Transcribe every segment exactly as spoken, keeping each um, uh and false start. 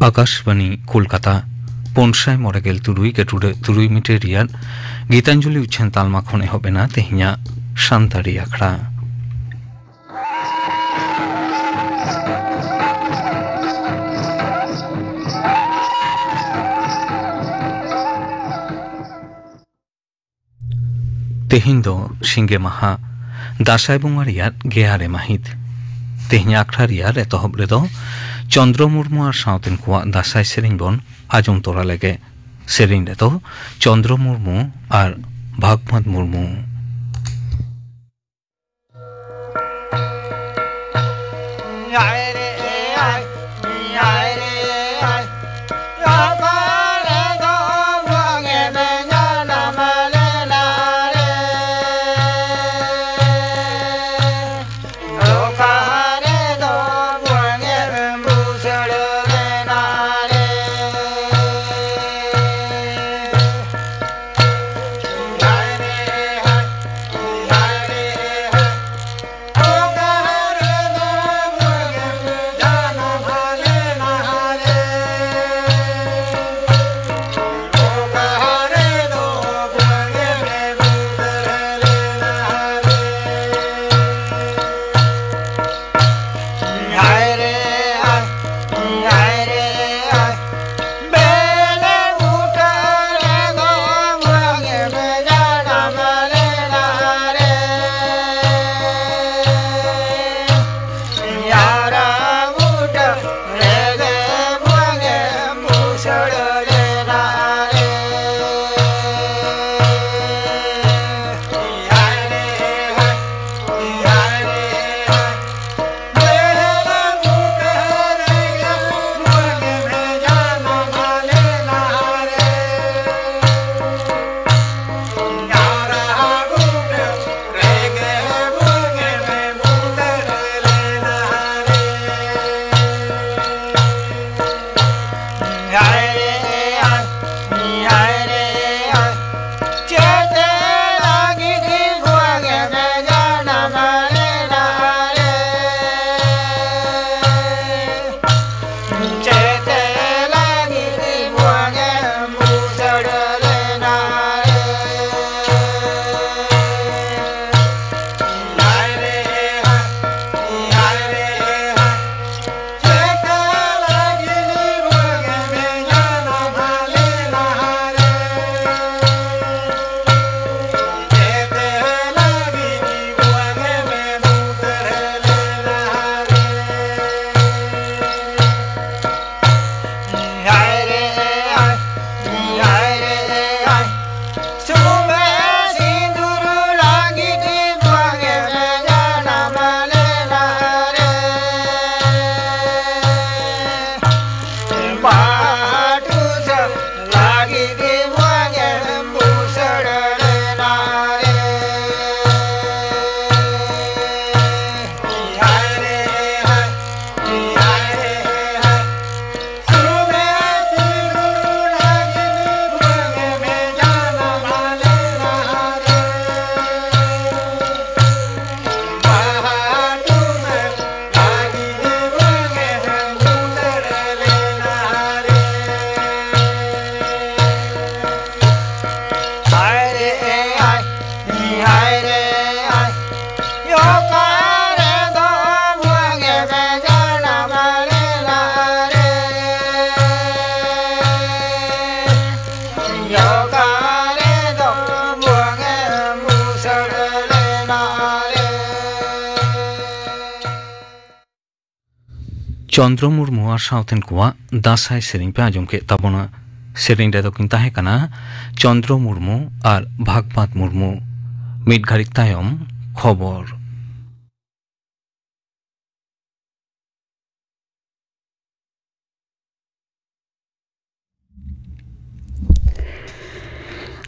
ᱟᱠᱟᱥᱵᱟᱬᱤ ᱠᱳᱞᱠᱟᱛᱟ, ᱯᱩᱱ ᱥᱟᱭ ᱢᱚᱬᱮ ᱜᱮᱞ ᱛᱩᱨᱩᱭ ᱜᱟᱹᱴᱩᱰᱟᱹ ᱛᱩᱨᱩᱭ ᱢᱤᱴᱟᱨ ᱨᱮᱭᱟᱜ ᱜᱤᱛᱟᱧᱡᱚᱞᱤ ᱩᱪᱷᱟᱹᱱ ᱛᱟᱞᱢᱟ ᱠᱷᱚᱱ ᱮᱦᱚᱵ ᱮᱱᱟ ᱛᱮᱦᱮᱧᱟᱜ ᱥᱟᱱᱛᱟᱲᱤ ᱟᱠᱷᱲᱟ᱾ ᱛᱮᱦᱮᱧ ᱫᱚ ᱥᱤᱸᱜᱮ ᱢᱟᱦᱟ, ᱫᱟᱸᱥᱟᱭ ᱵᱚᱸᱜᱟ ᱨᱮᱭᱟᱜ ᱜᱮᱞ ᱟᱨᱮ ᱢᱟᱹᱦᱤᱛ᱾ ᱛᱮᱦᱮᱧ ᱟᱠᱷᱲᱟ ᱨᱮᱭᱟᱜ ᱮᱛᱚᱦᱚᱵ ᱨᱮᱫᱚ ᱪᱚᱱᱫᱽᱨᱚ ᱢᱩᱨᱢᱩ ᱟᱨ ᱥᱟᱶᱛᱮᱱ ᱠᱚᱣᱟᱜ ᱫᱟᱸᱥᱟᱭ ᱥᱮᱨᱮᱧ ᱵᱚᱱ ᱟᱸᱡᱚᱢ ᱛᱚᱨᱟ ᱞᱮᱜᱮ᱾ ᱥᱮᱨᱮᱧ ᱨᱮᱫᱚ ᱪᱚᱱᱫᱽᱨᱚ ᱢᱩᱨᱢᱩ ᱟᱨ ᱵᱷᱟᱜᱽᱢᱟᱛ ᱢᱩᱨᱢᱩ᱾ ᱪᱚᱱᱫᱽᱨᱚ ᱢᱩᱨᱢᱩ ᱟᱨ ᱥᱟᱶᱛᱮᱱ ᱠᱚᱣᱟᱜ ᱫᱟᱸᱥᱟᱭ ᱥᱮᱨᱮᱧ ᱯᱮ ᱟᱸᱡᱚᱢ ᱠᱮᱫ ᱛᱟᱵᱚᱱᱟ᱾ ᱥᱮᱨᱮᱧ ᱨᱮᱫᱚ ᱠᱤᱱ ᱛᱟᱦᱮᱸ ᱠᱟᱱᱟ ᱪᱚᱱᱫᱽᱨᱚ ᱢᱩᱨᱢᱩ ᱟᱨ ᱵᱷᱟᱜᱽᱵᱟᱫ ᱢᱩᱨᱢᱩ᱾ ᱢᱤᱫ ᱜᱷᱟᱹᱲᱤᱡ ᱛᱟᱭᱚᱢ ᱠᱷᱚᱵᱚᱨ᱾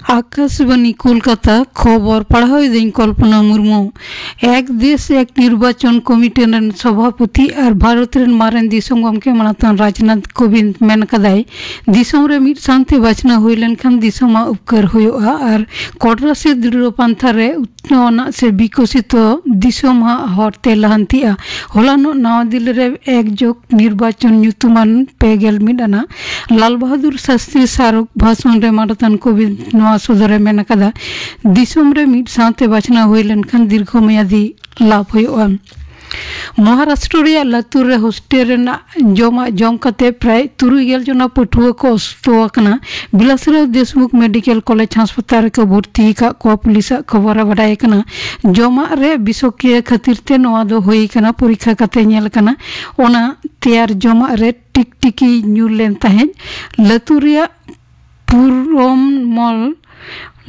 ᱟᱠᱟᱥᱵᱟᱱᱤ ᱠᱳᱞᱠᱟᱛᱟ, ᱠᱷᱚᱵᱚᱨ ᱯᱟᱲᱦᱟᱣ ᱮᱫᱟᱹᱧ ᱠᱚᱞᱯᱚᱱᱟ ᱢᱩᱨᱢᱩ᱾ ᱮᱠ ᱫᱮᱥ ᱮᱠ ᱱᱤᱨᱵᱟᱪᱚᱱ ᱠᱚᱢᱤᱴᱤ ᱨᱮᱱ ᱥᱚᱵᱷᱟᱯᱚᱛᱤ ᱟᱨ ᱵᱷᱟᱨᱚᱛ ᱨᱮᱱ ᱢᱟᱨᱮᱱ ᱫᱤᱥᱚᱢ ᱜᱚᱢᱠᱮ ᱢᱟᱱᱚᱛᱟᱱ ᱨᱟᱡᱽᱱᱟᱛᱷ ᱠᱳᱵᱤᱱᱫᱽ ᱢᱮᱱ ᱟᱠᱟᱫᱟᱭ, ᱫᱤᱥᱚᱢ ᱨᱮ ᱢᱤᱫ ᱥᱟᱶᱛᱮ ᱵᱟᱪᱷᱱᱟᱣ ᱦᱩᱭ ᱞᱮᱱᱠᱷᱟᱱ ᱫᱤᱥᱚᱢᱟᱜ ᱩᱯᱠᱟᱹᱨ ᱦᱩᱭᱩᱜᱼᱟ ᱟᱨ ᱠᱚᱰᱨᱟ ᱥᱮ ᱫᱨᱤᱲᱚ ᱯᱟᱱᱛᱷᱟ ᱨᱮ ᱩᱛᱱᱟᱹᱣᱟᱱᱟᱜ ᱥᱮ ᱵᱤᱠᱚᱥᱤᱛᱚ ᱫᱤᱥᱚᱢ ᱦᱟᱜ ᱦᱚᱨ ᱛᱮ ᱞᱟᱦᱟᱱᱛᱤᱜᱼᱟ᱾ ᱦᱚᱞᱟᱱᱚᱜ ᱱᱟᱣᱟ ᱫᱤᱞᱞᱤ ᱨᱮ ᱮᱠ ᱡᱳᱜᱽ ᱱᱤᱨᱵᱟᱪᱚᱱ ᱧᱩᱛᱩᱢᱟᱱ ᱯᱮ ᱜᱮᱞ ᱢᱤᱫ ᱟᱱᱟᱜ ᱞᱟᱞ ᱵᱟᱦᱟᱫᱩᱨ ᱥᱟᱥᱛᱨᱤ ᱥᱟᱨᱚᱠ ᱵᱷᱟᱥᱚᱱ ᱨᱮ ᱢᱟᱱᱚᱛᱟᱱ ᱠᱳᱵᱤᱱᱫᱽ ᱱᱚᱣᱟ ᱥᱚᱫᱚᱨᱮ ᱢᱮᱱ ᱟᱠᱟᱫᱟ, ᱫᱤᱥᱚᱢ ᱨᱮ ᱢᱤᱫ ᱥᱟᱶᱛᱮ ᱵᱟᱪᱷᱱᱟᱣ ᱦᱩᱭ ᱞᱮᱱᱠᱷᱟᱱ ᱫᱤᱨᱜᱷᱚ ᱢᱮᱭᱟᱫᱤ ᱞᱟᱵᱷ ᱦᱩᱭᱩᱜᱼᱟ᱾ ᱢᱚᱦᱟᱨᱟᱥᱴᱨᱚ ᱨᱮᱭᱟᱜ ᱞᱟᱛᱩᱨ ᱨᱮ ᱦᱳᱥᱴᱮᱞ ᱨᱮᱱᱟᱜ ᱡᱚᱢᱟᱜ ᱡᱚᱢ ᱠᱟᱛᱮ ᱯᱨᱟᱭ ᱛᱩᱨᱩᱭ ᱜᱮᱞ ᱡᱚᱱᱟ ᱯᱟᱹᱴᱷᱩᱣᱟᱹ ᱠᱚ ᱚᱥᱩᱥᱛᱷᱚ ᱟᱠᱟᱱᱟ᱾ ᱵᱤᱞᱟᱥᱨᱟᱣ ᱫᱮᱥᱢᱩᱠᱷ ᱢᱮᱰᱤᱠᱮᱞ ᱠᱚᱞᱮᱡᱽ ᱦᱟᱥᱯᱟᱛᱟᱞ ᱨᱮᱠᱚ ᱵᱷᱚᱨᱛᱤ ᱟᱠᱟᱫ ᱠᱚᱣᱟ, ᱯᱩᱞᱤᱥᱟᱜ ᱠᱷᱚᱵᱚᱨ ᱨᱮ ᱵᱟᱰᱟᱭ ᱟᱠᱟᱱᱟ᱾ ᱡᱚᱢᱟᱜ ᱨᱮ ᱵᱤᱥᱚᱠᱨᱤᱭᱟ ᱠᱷᱟᱹᱛᱤᱨ ᱛᱮ ᱱᱚᱣᱟ ᱫᱚ ᱦᱩᱭ ᱟᱠᱟᱱᱟ, ᱯᱚᱨᱤᱠᱠᱷᱟ ᱠᱟᱛᱮ ᱧᱮᱞ ᱟᱠᱟᱱᱟ᱾ ᱚᱱᱟ ᱛᱮᱭᱟᱨ ᱡᱚᱢᱟᱜ ᱨᱮ ᱴᱤᱠᱴᱤᱠᱤ ᱧᱩᱨ ᱞᱮᱱ ᱛᱟᱦᱮᱸᱫ᱾ ᱞᱟᱹᱛᱩ ᱨᱮᱭᱟᱜ ᱯᱩᱨᱚᱢ ᱢᱚᱞ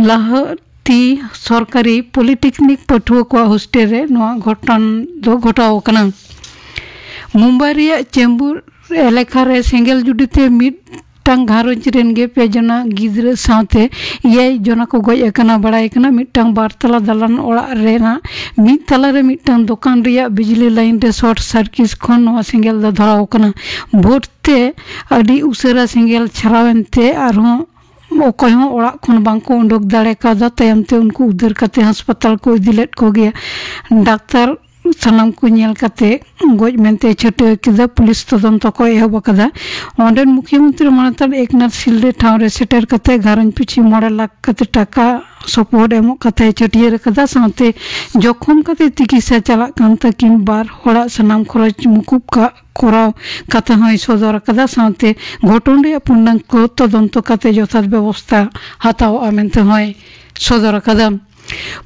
ᱞᱟᱦᱟᱛᱤ ᱥᱚᱨᱠᱟᱨᱤ ᱯᱚᱞᱤᱴᱮᱠᱱᱤᱠ ᱯᱟᱹᱴᱷᱩᱣᱟᱹ ᱠᱚᱣᱟᱜ ᱦᱳᱥᱴᱮᱞ ᱨᱮ ᱱᱚᱣᱟ ᱜᱷᱚᱴᱚᱱ ᱫᱚ ᱜᱷᱚᱴᱟᱣ ᱟᱠᱟᱱᱟ᱾ ᱢᱩᱢᱵᱟᱭ ᱨᱮᱭᱟᱜ ᱪᱮᱢᱵᱩᱨ ᱮᱞᱟᱠᱟ ᱨᱮ ᱥᱮᱸᱜᱮᱞ ᱡᱩᱰᱤ ᱛᱮ ᱢᱤᱫᱴᱟᱝ ᱜᱷᱟᱨᱚᱸᱡᱽ ᱨᱮᱱ ᱜᱮ ᱯᱮ ᱡᱚᱱᱟ ᱜᱤᱫᱽᱨᱟᱹ ᱥᱟᱶᱛᱮ ᱮᱭᱟᱭ ᱡᱚᱱᱟ ᱠᱚ ᱜᱚᱡ ᱟᱠᱟᱱᱟ᱾ ᱵᱟᱲᱟᱭ ᱟᱠᱟᱱᱟ, ᱢᱤᱫᱴᱟᱝ ᱵᱟᱨ ᱛᱟᱞᱟ ᱫᱟᱞᱟᱱ ᱚᱲᱟᱜ ᱨᱮᱱᱟᱜ ᱢᱤᱫ ᱛᱟᱞᱟ ᱨᱮ ᱢᱤᱫᱴᱟᱝ ᱫᱚᱠᱟᱱ ᱨᱮᱭᱟᱜ ᱵᱤᱡᱽᱞᱤ ᱞᱟᱭᱤᱱ ᱨᱮ ᱥᱚᱨᱴ ᱥᱟᱨᱠᱤᱴ ᱠᱷᱚᱱ ᱱᱚᱣᱟ ᱥᱮᱸᱜᱮᱞ ᱫᱚ ᱫᱷᱚᱨᱟᱣ ᱟᱠᱟᱱᱟ᱾ ᱵᱷᱳᱨ ᱛᱮ ᱟᱹᱰᱤ ᱩᱥᱟᱹᱨᱟ ᱥᱮᱸᱜᱮᱞ ᱪᱷᱟᱨᱟᱣ ᱮᱱᱛᱮ ᱟᱨᱦᱚᱸ ᱚᱠᱚᱭ ᱦᱚᱸ ᱚᱲᱟᱜ ᱠᱷᱚᱱ ᱵᱟᱝ ᱠᱚ ᱩᱰᱩᱠ ᱫᱟᱲᱮ ᱠᱟᱣᱫᱟ᱾ ᱛᱟᱭᱚᱢ ᱛᱮ ᱩᱱᱠᱩ ᱩᱫᱷᱟᱹᱨ ᱠᱟᱛᱮ ᱦᱟᱥᱯᱟᱛᱟᱞ ᱠᱚ ᱤᱫᱤ ᱞᱮᱫ ᱠᱚ ᱜᱮᱭᱟ᱾ ᱰᱟᱠᱛᱟᱨ ᱥᱟᱱᱟᱢ ᱠᱚ ᱧᱮᱞ ᱠᱟᱛᱮ ᱜᱚᱡ ᱢᱮᱱᱛᱮ ᱪᱷᱟᱹᱴᱭᱟᱹᱨ ᱠᱮᱫᱟ᱾ ᱯᱩᱞᱤᱥ ᱛᱚᱫᱚᱱᱛᱚ ᱠᱚ ᱮᱦᱚᱵ ᱟᱠᱟᱫᱟ᱾ ᱚᱸᱰᱮᱱ ᱢᱩᱠᱷᱭᱟᱹᱢᱚᱱᱛᱨᱤ ᱢᱟᱱᱚᱛᱟᱱ ᱮᱠᱱᱟᱛᱷ ᱥᱤᱞᱰᱮ ᱴᱷᱟᱶ ᱨᱮ ᱥᱮᱴᱮᱨ ᱠᱟᱛᱮ ᱜᱷᱟᱨᱚᱸᱡᱽ ᱯᱤᱪᱷᱤ ᱢᱚᱬᱮ ᱞᱟᱠᱷ ᱠᱟᱛᱮ ᱴᱟᱠᱟ ᱥᱚᱯᱚᱦᱚᱫ ᱮᱢᱚᱜ ᱠᱟᱛᱷᱟᱭ ᱪᱷᱟᱹᱴᱭᱟᱹᱨ ᱟᱠᱟᱫᱟ᱾ ᱥᱟᱶᱛᱮ ᱡᱚᱠᱷᱚᱢ ᱠᱟᱛᱮ ᱛᱤᱠᱤᱥᱟ ᱪᱟᱞᱟᱜ ᱠᱟᱱ ᱛᱟᱹᱠᱤᱱ ᱵᱟᱨ ᱦᱚᱲᱟᱜ ᱥᱟᱱᱟᱢ ᱠᱷᱚᱨᱚᱪ ᱢᱩᱠᱩᱵ ᱠᱟᱜ ᱠᱚᱨᱟᱣ ᱠᱟᱛᱷᱟ ᱦᱚᱸᱭ ᱥᱚᱫᱚᱨ ᱟᱠᱟᱫᱟ᱾ ᱥᱟᱶᱛᱮ ᱜᱷᱚᱴᱚᱱ ᱨᱮᱭᱟᱜ ᱯᱩᱨᱱᱟᱝᱠᱚ ᱛᱚᱫᱚᱱᱛᱚ ᱠᱟᱛᱮ ᱡᱚᱛᱷᱟᱛ ᱵᱮᱵᱚᱥᱛᱷᱟ ᱦᱟᱛᱟᱣᱚᱜᱼᱟ ᱢᱮᱱᱛᱮ ᱦᱚᱸᱭ ᱥᱚᱫᱚᱨ ᱟᱠᱟᱫᱟ᱾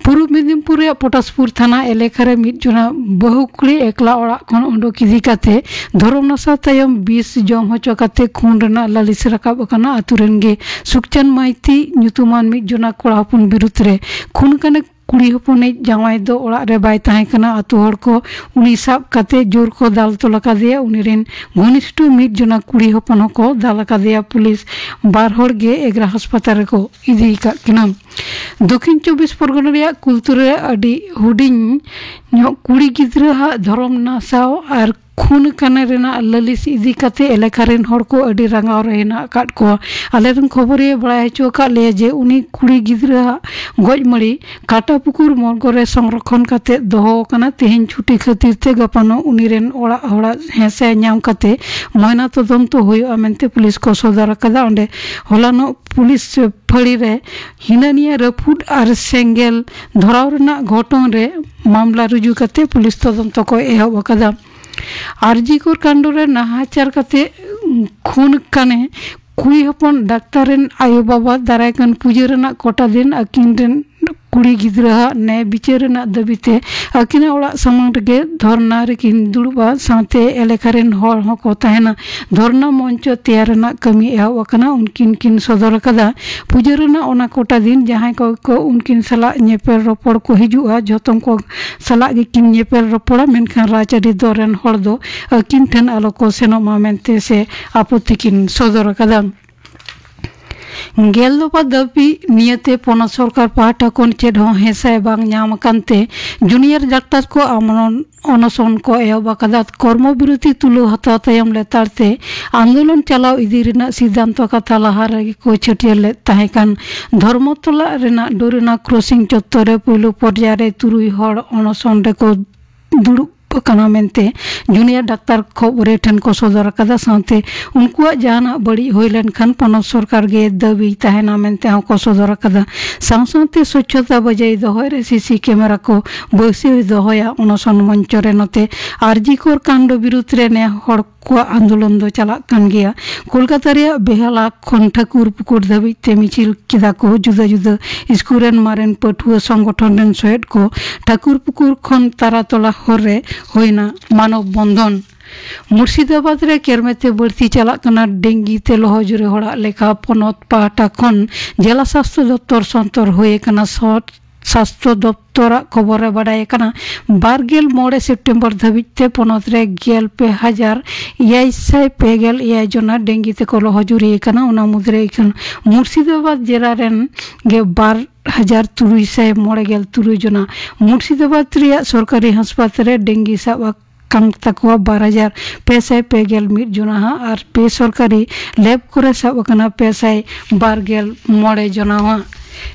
ᱯᱩᱨᱩᱵ ᱢᱮᱫᱤᱱᱯᱩᱨ ᱨᱮᱭᱟᱜ ᱯᱚᱴᱟᱥᱯᱩᱨ ᱛᱷᱟᱱᱟ ᱮᱞᱟᱠᱟ ᱨᱮ ᱢᱤᱫ ᱡᱚᱱᱟ ᱵᱟᱹᱦᱩ ᱠᱩᱲᱤ ᱮᱠᱞᱟ ᱚᱲᱟᱜ ᱠᱷᱚᱱ ᱩᱰᱩᱠ ᱤᱫᱤ ᱠᱟᱛᱮ ᱫᱷᱚᱨᱚᱢ ᱱᱟᱥᱟᱣ ᱛᱟᱭᱚᱢ ᱵᱤᱥ ᱡᱚᱢ ᱦᱚᱪᱚ ᱠᱟᱛᱮ ᱠᱷᱩᱱ ᱨᱮᱱᱟᱜ ᱞᱟᱹᱞᱤᱥ ᱨᱟᱠᱟᱵ ᱟᱠᱟᱱᱟ ᱟᱛᱳ ᱨᱮᱱ ᱜᱮ ᱥᱩᱠᱪᱟᱸᱫ ᱢᱟᱹᱭᱛᱤ ᱧᱩᱛᱩᱢᱟᱱ ᱢᱤᱫ ᱡᱚᱱᱟ ᱠᱚᱲᱟ ᱦᱚᱯᱚᱱ ᱵᱤᱨᱩᱫᱽ ᱨᱮ᱾ ᱠᱷᱩᱱ ᱠᱟᱱᱮ ᱠᱩᱲᱤ ᱦᱚᱯᱚᱱᱤᱡ ᱡᱟᱶᱟᱭ ᱫᱚ ᱚᱲᱟᱜ ᱨᱮ ᱵᱟᱭ ᱛᱟᱦᱮᱸ ᱠᱟᱱᱟ᱾ ᱟᱛᱳ ᱦᱚᱲ ᱠᱚ ᱩᱱᱤ ᱥᱟᱵ ᱠᱟᱛᱮ ᱡᱳᱨ ᱠᱚ ᱫᱟᱞ ᱛᱚᱞ ᱟᱠᱟᱫᱮᱭᱟ᱾ ᱩᱱᱤ ᱨᱮᱱ ᱜᱷᱚᱱᱤᱥᱴᱷᱚ ᱢᱤᱫ ᱡᱚᱱᱟ ᱠᱩᱲᱤ ᱦᱚᱯᱚᱱ ᱦᱚᱸᱠᱚ ᱫᱟᱞ ᱟᱠᱟᱫᱮᱭᱟ᱾ ᱯᱩᱞᱤᱥ ᱵᱟᱨ ᱦᱚᱲ ᱜᱮ ᱮᱜᱽᱨᱟ ᱦᱟᱥᱯᱟᱛᱟᱞ ᱨᱮᱠᱚ ᱤᱫᱤ ᱟᱠᱟᱫ ᱠᱤᱱᱟ᱾ ᱫᱚᱠᱷᱤᱱ ᱪᱚᱵᱵᱤᱥ ᱯᱚᱨᱜᱚᱱᱟ ᱨᱮᱭᱟᱜ ᱠᱩᱞᱛᱩᱨ ᱨᱮ ᱟᱹᱰᱤ ᱦᱩᱰᱤᱧ ᱧᱚᱜ ᱠᱩᱲᱤ ᱜᱤᱫᱽᱨᱟᱹ ᱦᱟᱜ ᱫᱷᱚᱨᱚᱢ ᱱᱟᱥᱟᱣ ᱟᱨ ᱠᱷᱩᱱ ᱠᱟᱱᱮ ᱨᱮᱱᱟᱜ ᱞᱟᱹᱞᱤᱥ ᱤᱫᱤ ᱠᱟᱛᱮ ᱮᱞᱟᱠᱟ ᱨᱮᱱ ᱦᱚᱲ ᱠᱚ ᱟᱹᱰᱤ ᱨᱟᱸᱜᱟᱣ ᱨᱮ ᱦᱮᱱᱟᱜ ᱟᱠᱟᱫ ᱠᱚᱣᱟ᱾ ᱟᱞᱮ ᱨᱮᱱ ᱠᱷᱚᱵᱚᱨᱤᱭᱟᱹ ᱵᱟᱲᱟᱭ ᱦᱚᱪᱚ ᱟᱠᱟᱫ ᱞᱮᱭᱟ ᱡᱮ ᱩᱱᱤ ᱠᱩᱲᱤ ᱜᱤᱫᱽᱨᱟᱹ ᱟᱜ ᱜᱚᱡ ᱢᱟᱹᱲᱤ ᱠᱟᱴᱟ ᱯᱩᱠᱩᱨ ᱢᱚᱨᱜᱚ ᱨᱮ ᱥᱚᱝᱨᱚᱠᱷᱚᱱ ᱠᱟᱛᱮ ᱫᱚᱦᱚ ᱟᱠᱟᱱᱟ᱾ ᱛᱮᱦᱮᱧ ᱪᱷᱩᱴᱤ ᱠᱷᱟᱹᱛᱤᱨ ᱛᱮ ᱜᱟᱯᱟᱱᱚᱜ ᱩᱱᱤ ᱨᱮᱱ ᱚᱲᱟᱜ ᱦᱚᱲᱟᱜ ᱦᱮᱸᱥᱟᱭ ᱧᱟᱢ ᱠᱟᱛᱮ ᱢᱚᱭᱱᱟ ᱛᱚᱫᱚᱱᱛᱚ ᱦᱩᱭᱩᱜᱼᱟ ᱢᱮᱱᱛᱮ ᱯᱩᱞᱤᱥ ᱠᱚ ᱥᱚᱫᱚᱨ ᱟᱠᱟᱫᱟ᱾ ᱚᱸᱰᱮ ᱦᱚᱞᱟᱱᱚᱜ ᱯᱩᱞᱤᱥ ᱯᱷᱟᱹᱲᱤ ᱨᱮ ᱦᱤᱱᱟᱹᱱᱤᱭᱟᱹ ᱨᱟᱹᱯᱩᱫ ᱟᱨ ᱥᱮᱸᱜᱮᱞ ᱫᱷᱚᱨᱟᱣ ᱨᱮᱱᱟᱜ ᱜᱷᱚᱴᱚᱱ ᱨᱮ ᱢᱟᱢᱞᱟ ᱨᱩᱡᱩ ᱠᱟᱛᱮ ᱯᱩᱞᱤᱥ ᱛᱚᱫᱚᱱᱛᱚ ᱠᱚ ᱮᱦᱚᱵ ᱟᱠᱟᱫᱟ᱾ ᱟᱨᱡᱤ ᱠᱚᱨ ᱠᱟᱱᱰ ᱨᱮ ᱱᱟᱦᱟᱪᱟᱨ ᱠᱟᱛᱮ ᱠᱷᱩᱱ ᱠᱟᱱᱮ ᱠᱩᱲᱤ ᱦᱚᱯᱚᱱ ᱰᱟᱠᱛᱟᱨ ᱨᱮᱱ ᱟᱭᱳ ᱵᱟᱵᱟ ᱫᱟᱨᱟᱭ ᱠᱟᱱ ᱯᱩᱡᱟᱹ ᱨᱮᱱᱟᱜ ᱠᱚᱴᱟ ᱫᱤᱱ ᱟᱹᱠᱤᱱ ᱨᱮᱱ ᱠᱩᱲᱤ ᱜᱤᱫᱽᱨᱟᱹ ᱦᱟᱜ ᱱᱮ ᱵᱤᱪᱟᱹᱨ ᱨᱮᱱᱟᱜ ᱫᱟᱹᱵᱤ ᱛᱮ ᱟᱹᱠᱤᱱᱟᱜ ᱚᱲᱟᱜ ᱥᱟᱢᱟᱝ ᱨᱮᱜᱮ ᱫᱷᱚᱨᱱᱟ ᱨᱮᱠᱤᱱ ᱫᱩᱲᱩᱵᱼᱟ᱾ ᱥᱟᱶᱛᱮ ᱮᱞᱟᱠᱟ ᱨᱮᱱ ᱦᱚᱲ ᱦᱚᱸᱠᱚ ᱛᱟᱦᱮᱱᱟ᱾ ᱫᱷᱚᱨᱱᱟ ᱢᱚᱧᱪᱚ ᱛᱮᱭᱟᱨ ᱨᱮᱱᱟᱜ ᱠᱟᱹᱢᱤ ᱮᱦᱚᱵ ᱟᱠᱟᱱᱟ᱾ ᱩᱱᱠᱤᱱ ᱠᱤᱱ ᱥᱚᱫᱚᱨ ᱟᱠᱟᱫᱟ ᱯᱩᱡᱟᱹ ᱨᱮᱱᱟᱜ ᱚᱱᱟ ᱠᱚᱴᱟ ᱫᱤᱱ ᱡᱟᱦᱟᱸᱭ ᱠᱚ, ᱠᱚ ᱩᱱᱠᱤᱱ ᱥᱟᱞᱟᱜ ᱧᱮᱯᱮᱞ ᱨᱚᱯᱚᱲ ᱠᱚ ᱦᱤᱡᱩᱜᱼᱟ, ᱡᱷᱚᱛᱚᱢ ᱠᱚ ᱥᱟᱞᱟᱜ ᱜᱮᱠᱤᱱ ᱧᱮᱯᱮᱞ ᱨᱚᱯᱚᱲᱟ, ᱢᱮᱱᱠᱷᱟᱱ ᱨᱟᱡᱽᱟᱹᱨᱤ ᱫᱚᱞ ᱨᱮᱱ ᱦᱚᱲ ᱫᱚ ᱟᱹᱠᱤᱱ ᱴᱷᱮᱱ ᱟᱞᱚ ᱠᱚ ᱥᱮᱱᱚᱜ ᱢᱟ ᱢᱮᱱᱛᱮ ᱥᱮ ᱟᱯᱚᱛᱛᱤ ᱠᱤᱱ ᱥᱚᱫᱚᱨ ᱟᱠᱟᱫᱟ᱾ ᱜᱮᱞ ᱫᱚᱯᱷᱟ ᱫᱟᱹᱵᱤ ᱱᱤᱭᱟᱹᱛᱮ ᱯᱚᱱᱚᱛ ᱥᱚᱨᱠᱟᱨ ᱯᱟᱦᱴᱟ ᱠᱷᱚᱱ ᱪᱮᱫ ᱦᱚᱸ ᱦᱮᱸᱥᱟᱭ ᱵᱟᱝ ᱧᱟᱢ ᱟᱠᱟᱱ ᱛᱮ ᱡᱩᱱᱤᱭᱟᱨ ᱰᱟᱠᱛᱟᱨ ᱠᱚ ᱟᱢᱚᱱ ᱚᱱᱚᱥᱚᱱ ᱠᱚ ᱮᱦᱚᱵ ᱟᱠᱟᱫᱟ᱾ ᱠᱚᱨᱢᱚ ᱵᱤᱨᱚᱛᱤ ᱛᱩᱞᱟᱹᱣ ᱦᱟᱛᱟᱣ ᱛᱟᱭᱚᱢ ᱞᱮᱛᱟᱲ ᱛᱮ ᱟᱱᱫᱳᱞᱚᱱ ᱪᱟᱞᱟᱣ ᱤᱫᱤ ᱨᱮᱱᱟᱜ ᱥᱤᱫᱽᱫᱷᱟᱱᱛᱚ ᱠᱟᱛᱷᱟ ᱞᱟᱦᱟ ᱨᱮᱜᱮ ᱠᱚ ᱪᱷᱟᱹᱴᱭᱟᱹᱨ ᱞᱮᱫ ᱛᱟᱦᱮᱸ ᱠᱟᱱ᱾ ᱫᱷᱚᱨᱢᱚᱛᱚᱞᱟ ᱨᱮᱱᱟᱜ ᱰᱳᱨᱤᱱᱟ ᱠᱨᱚᱥᱤᱝ ᱪᱚᱛᱛᱚᱨ ᱨᱮ ᱯᱩᱭᱞᱩ ᱯᱚᱨᱡᱟᱭ ᱨᱮ ᱛᱩᱨᱩᱭ ᱦᱚᱲ ᱚᱱᱚᱥᱚᱱ ᱨᱮᱠᱚ ᱫᱩᱲᱩᱵ ᱟᱠᱟᱱᱟ ᱢᱮᱱᱛᱮ ᱡᱩᱱᱤᱭᱟᱨ ᱰᱟᱠᱛᱟᱨ ᱠᱷᱚᱵᱚᱨᱤᱭᱟᱹ ᱴᱷᱮᱱ ᱠᱚ ᱥᱚᱫᱚᱨ ᱟᱠᱟᱫᱟ᱾ ᱥᱟᱶᱛᱮ ᱩᱱᱠᱩᱣᱟᱜ ᱡᱟᱦᱟᱱᱟᱜ ᱵᱟᱹᱲᱤᱡ ᱦᱩᱭ ᱞᱮᱱᱠᱷᱟᱱ ᱯᱚᱱᱚᱛ ᱥᱚᱨᱠᱟᱨ ᱜᱮ ᱫᱟᱹᱵᱤ ᱛᱟᱦᱮᱱᱟ ᱢᱮᱱᱛᱮ ᱦᱚᱸᱠᱚ ᱥᱚᱫᱚᱨ ᱟᱠᱟᱫᱟ᱾ ᱥᱟᱶ ᱥᱟᱶᱛᱮ ᱥᱚᱪᱪᱷᱚᱛᱟ ᱵᱚᱡᱟᱭ ᱫᱚᱦᱚᱭ ᱨᱮ ᱥᱤᱥᱤ ᱠᱮᱢᱮᱨᱟ ᱠᱚ ᱵᱟᱹᱭᱥᱟᱹᱣ ᱫᱚᱦᱚᱭᱟ᱾ ᱚᱱᱚᱥᱚᱱ ᱢᱚᱧᱪᱚ ᱨᱮ ᱱᱚᱛᱮ ᱟᱨᱡᱤ ᱠᱚᱨ ᱠᱟᱱᱰ ᱵᱤᱨᱩᱫᱽ ᱨᱮ ᱱᱮ ᱦᱚᱲ ᱠᱚᱣᱟᱜ ᱟᱱᱫᱳᱞᱚᱱ ᱫᱚ ᱪᱟᱞᱟᱜ ᱠᱟᱱ ᱜᱮᱭᱟ᱾ ᱠᱳᱞᱠᱟᱛᱟ ᱨᱮᱭᱟᱜ ᱵᱮᱦᱟᱞᱟ ᱠᱷᱚᱱ ᱴᱷᱟᱹᱠᱩᱨ ᱯᱩᱠᱩᱨ ᱫᱷᱟᱹᱵᱤᱡ ᱛᱮ ᱢᱤᱪᱷᱤᱞ ᱠᱮᱫᱟ ᱠᱚ ᱡᱩᱫᱟᱹ ᱡᱩᱫᱟᱹ ᱥᱠᱩᱞ ᱨᱮᱱ ᱢᱟᱨᱮᱱ ᱯᱟᱹᱴᱷᱩᱣᱟᱹ ᱥᱚᱝᱜᱚᱴᱷᱚᱱ ᱨᱮᱱ ᱥᱚᱦᱮᱫ ᱠᱚ᱾ ᱴᱷᱟᱹᱠᱩᱨ ᱯᱩᱠᱩᱨ ᱠᱷᱚᱱ ᱛᱟᱨᱟᱛᱚᱞᱟ ᱦᱚᱨ ᱨᱮ ᱦᱩᱭᱱᱟ ᱢᱟᱱᱚᱵ ᱵᱚᱱᱫᱷᱚᱱ᱾ ᱢᱩᱨᱥᱤᱫᱟᱵᱟᱫᱽ ᱨᱮ ᱠᱮᱨᱢᱮᱛᱮ ᱵᱟᱹᱲᱛᱤ ᱪᱟᱞᱟᱜ ᱠᱟᱱᱟ ᱰᱮᱝᱜᱤ ᱛᱮ ᱞᱚᱦᱚᱡᱩᱨᱤ ᱦᱚᱲᱟᱜ ᱞᱮᱠᱷᱟ᱾ ᱯᱚᱱᱚᱛ ᱯᱟᱦᱴᱟ ᱠᱷᱚᱱ ᱡᱮᱞᱟ ᱥᱟᱥᱛᱷᱚ ᱫᱚᱯᱛᱚᱨ ᱥᱚᱱᱛᱚᱨ ᱦᱩᱭ ᱟᱠᱟᱱᱟ᱾ ᱥᱚ-, ᱥᱟᱥᱛᱷᱚ ᱫᱚᱯᱛᱚᱨᱟᱜ ᱠᱷᱚᱵᱚᱨ ᱨᱮ ᱵᱟᱰᱟᱭ ᱟᱠᱟᱱᱟ, ᱵᱟᱨ ᱜᱮᱞ ᱢᱚᱬᱮ ᱥᱮᱯᱴᱮᱢᱵᱚᱨ ᱫᱷᱟᱹᱵᱤᱡ ᱛᱮ ᱯᱚᱱᱚᱛ ᱨᱮ ᱜᱮᱞ ᱯᱮ ᱦᱟᱡᱟᱨ ᱮᱭᱟᱭ ᱥᱟᱭ ᱯᱮ ᱜᱮᱞ ᱮᱭᱟᱭ ᱡᱚᱱᱟ ᱰᱮᱝᱜᱤ ᱛᱮᱠᱚ ᱞᱚᱦᱚᱡᱩᱨᱤ ᱟᱠᱟᱱᱟ᱾ ᱚᱱᱟ ᱢᱩᱫᱽᱨᱮ ᱤᱠᱷᱟᱹᱱ ᱢᱩᱨᱥᱤᱫᱟᱵᱟᱫᱽ ᱡᱮᱞᱟ ᱨᱮᱱ ᱜᱮ ᱵᱟᱨ ᱦᱟᱡᱟᱨ ᱛᱩᱨᱩᱭ ᱥᱟᱭ ᱢᱚᱬᱮ ᱜᱮᱞ ᱛᱩᱨᱩᱭ ᱡᱚᱱᱟ᱾ ᱢᱩᱨᱥᱤᱫᱟᱵᱟᱫᱽ ᱨᱮᱭᱟᱜ ᱥᱚᱨᱠᱟᱨᱤ ᱦᱟᱥᱯᱟᱛᱟᱞ ᱨᱮ ᱰᱮᱝᱜᱤ ᱥᱟᱵ ᱟᱠᱟᱱ ᱛᱟᱠᱚᱣᱟ ᱵᱟᱨ ᱦᱟᱡᱟᱨ ᱯᱮ ᱥᱟᱭ ᱯᱮ ᱜᱮᱞ ᱢᱤᱫ ᱡᱚᱱᱟ ᱦᱟᱸᱜ, ᱟᱨ ᱵᱮᱥᱚᱨᱠᱟᱨᱤ ᱞᱮᱵ ᱠᱚᱨᱮ ᱥᱟᱵ ᱟᱠᱟᱱᱟ ᱯᱮ ᱥᱟᱭ ᱵᱟᱨ ᱜᱮᱞ ᱢᱚᱬᱮ ᱡᱚᱱᱟ ᱦᱟᱸᱜ᱾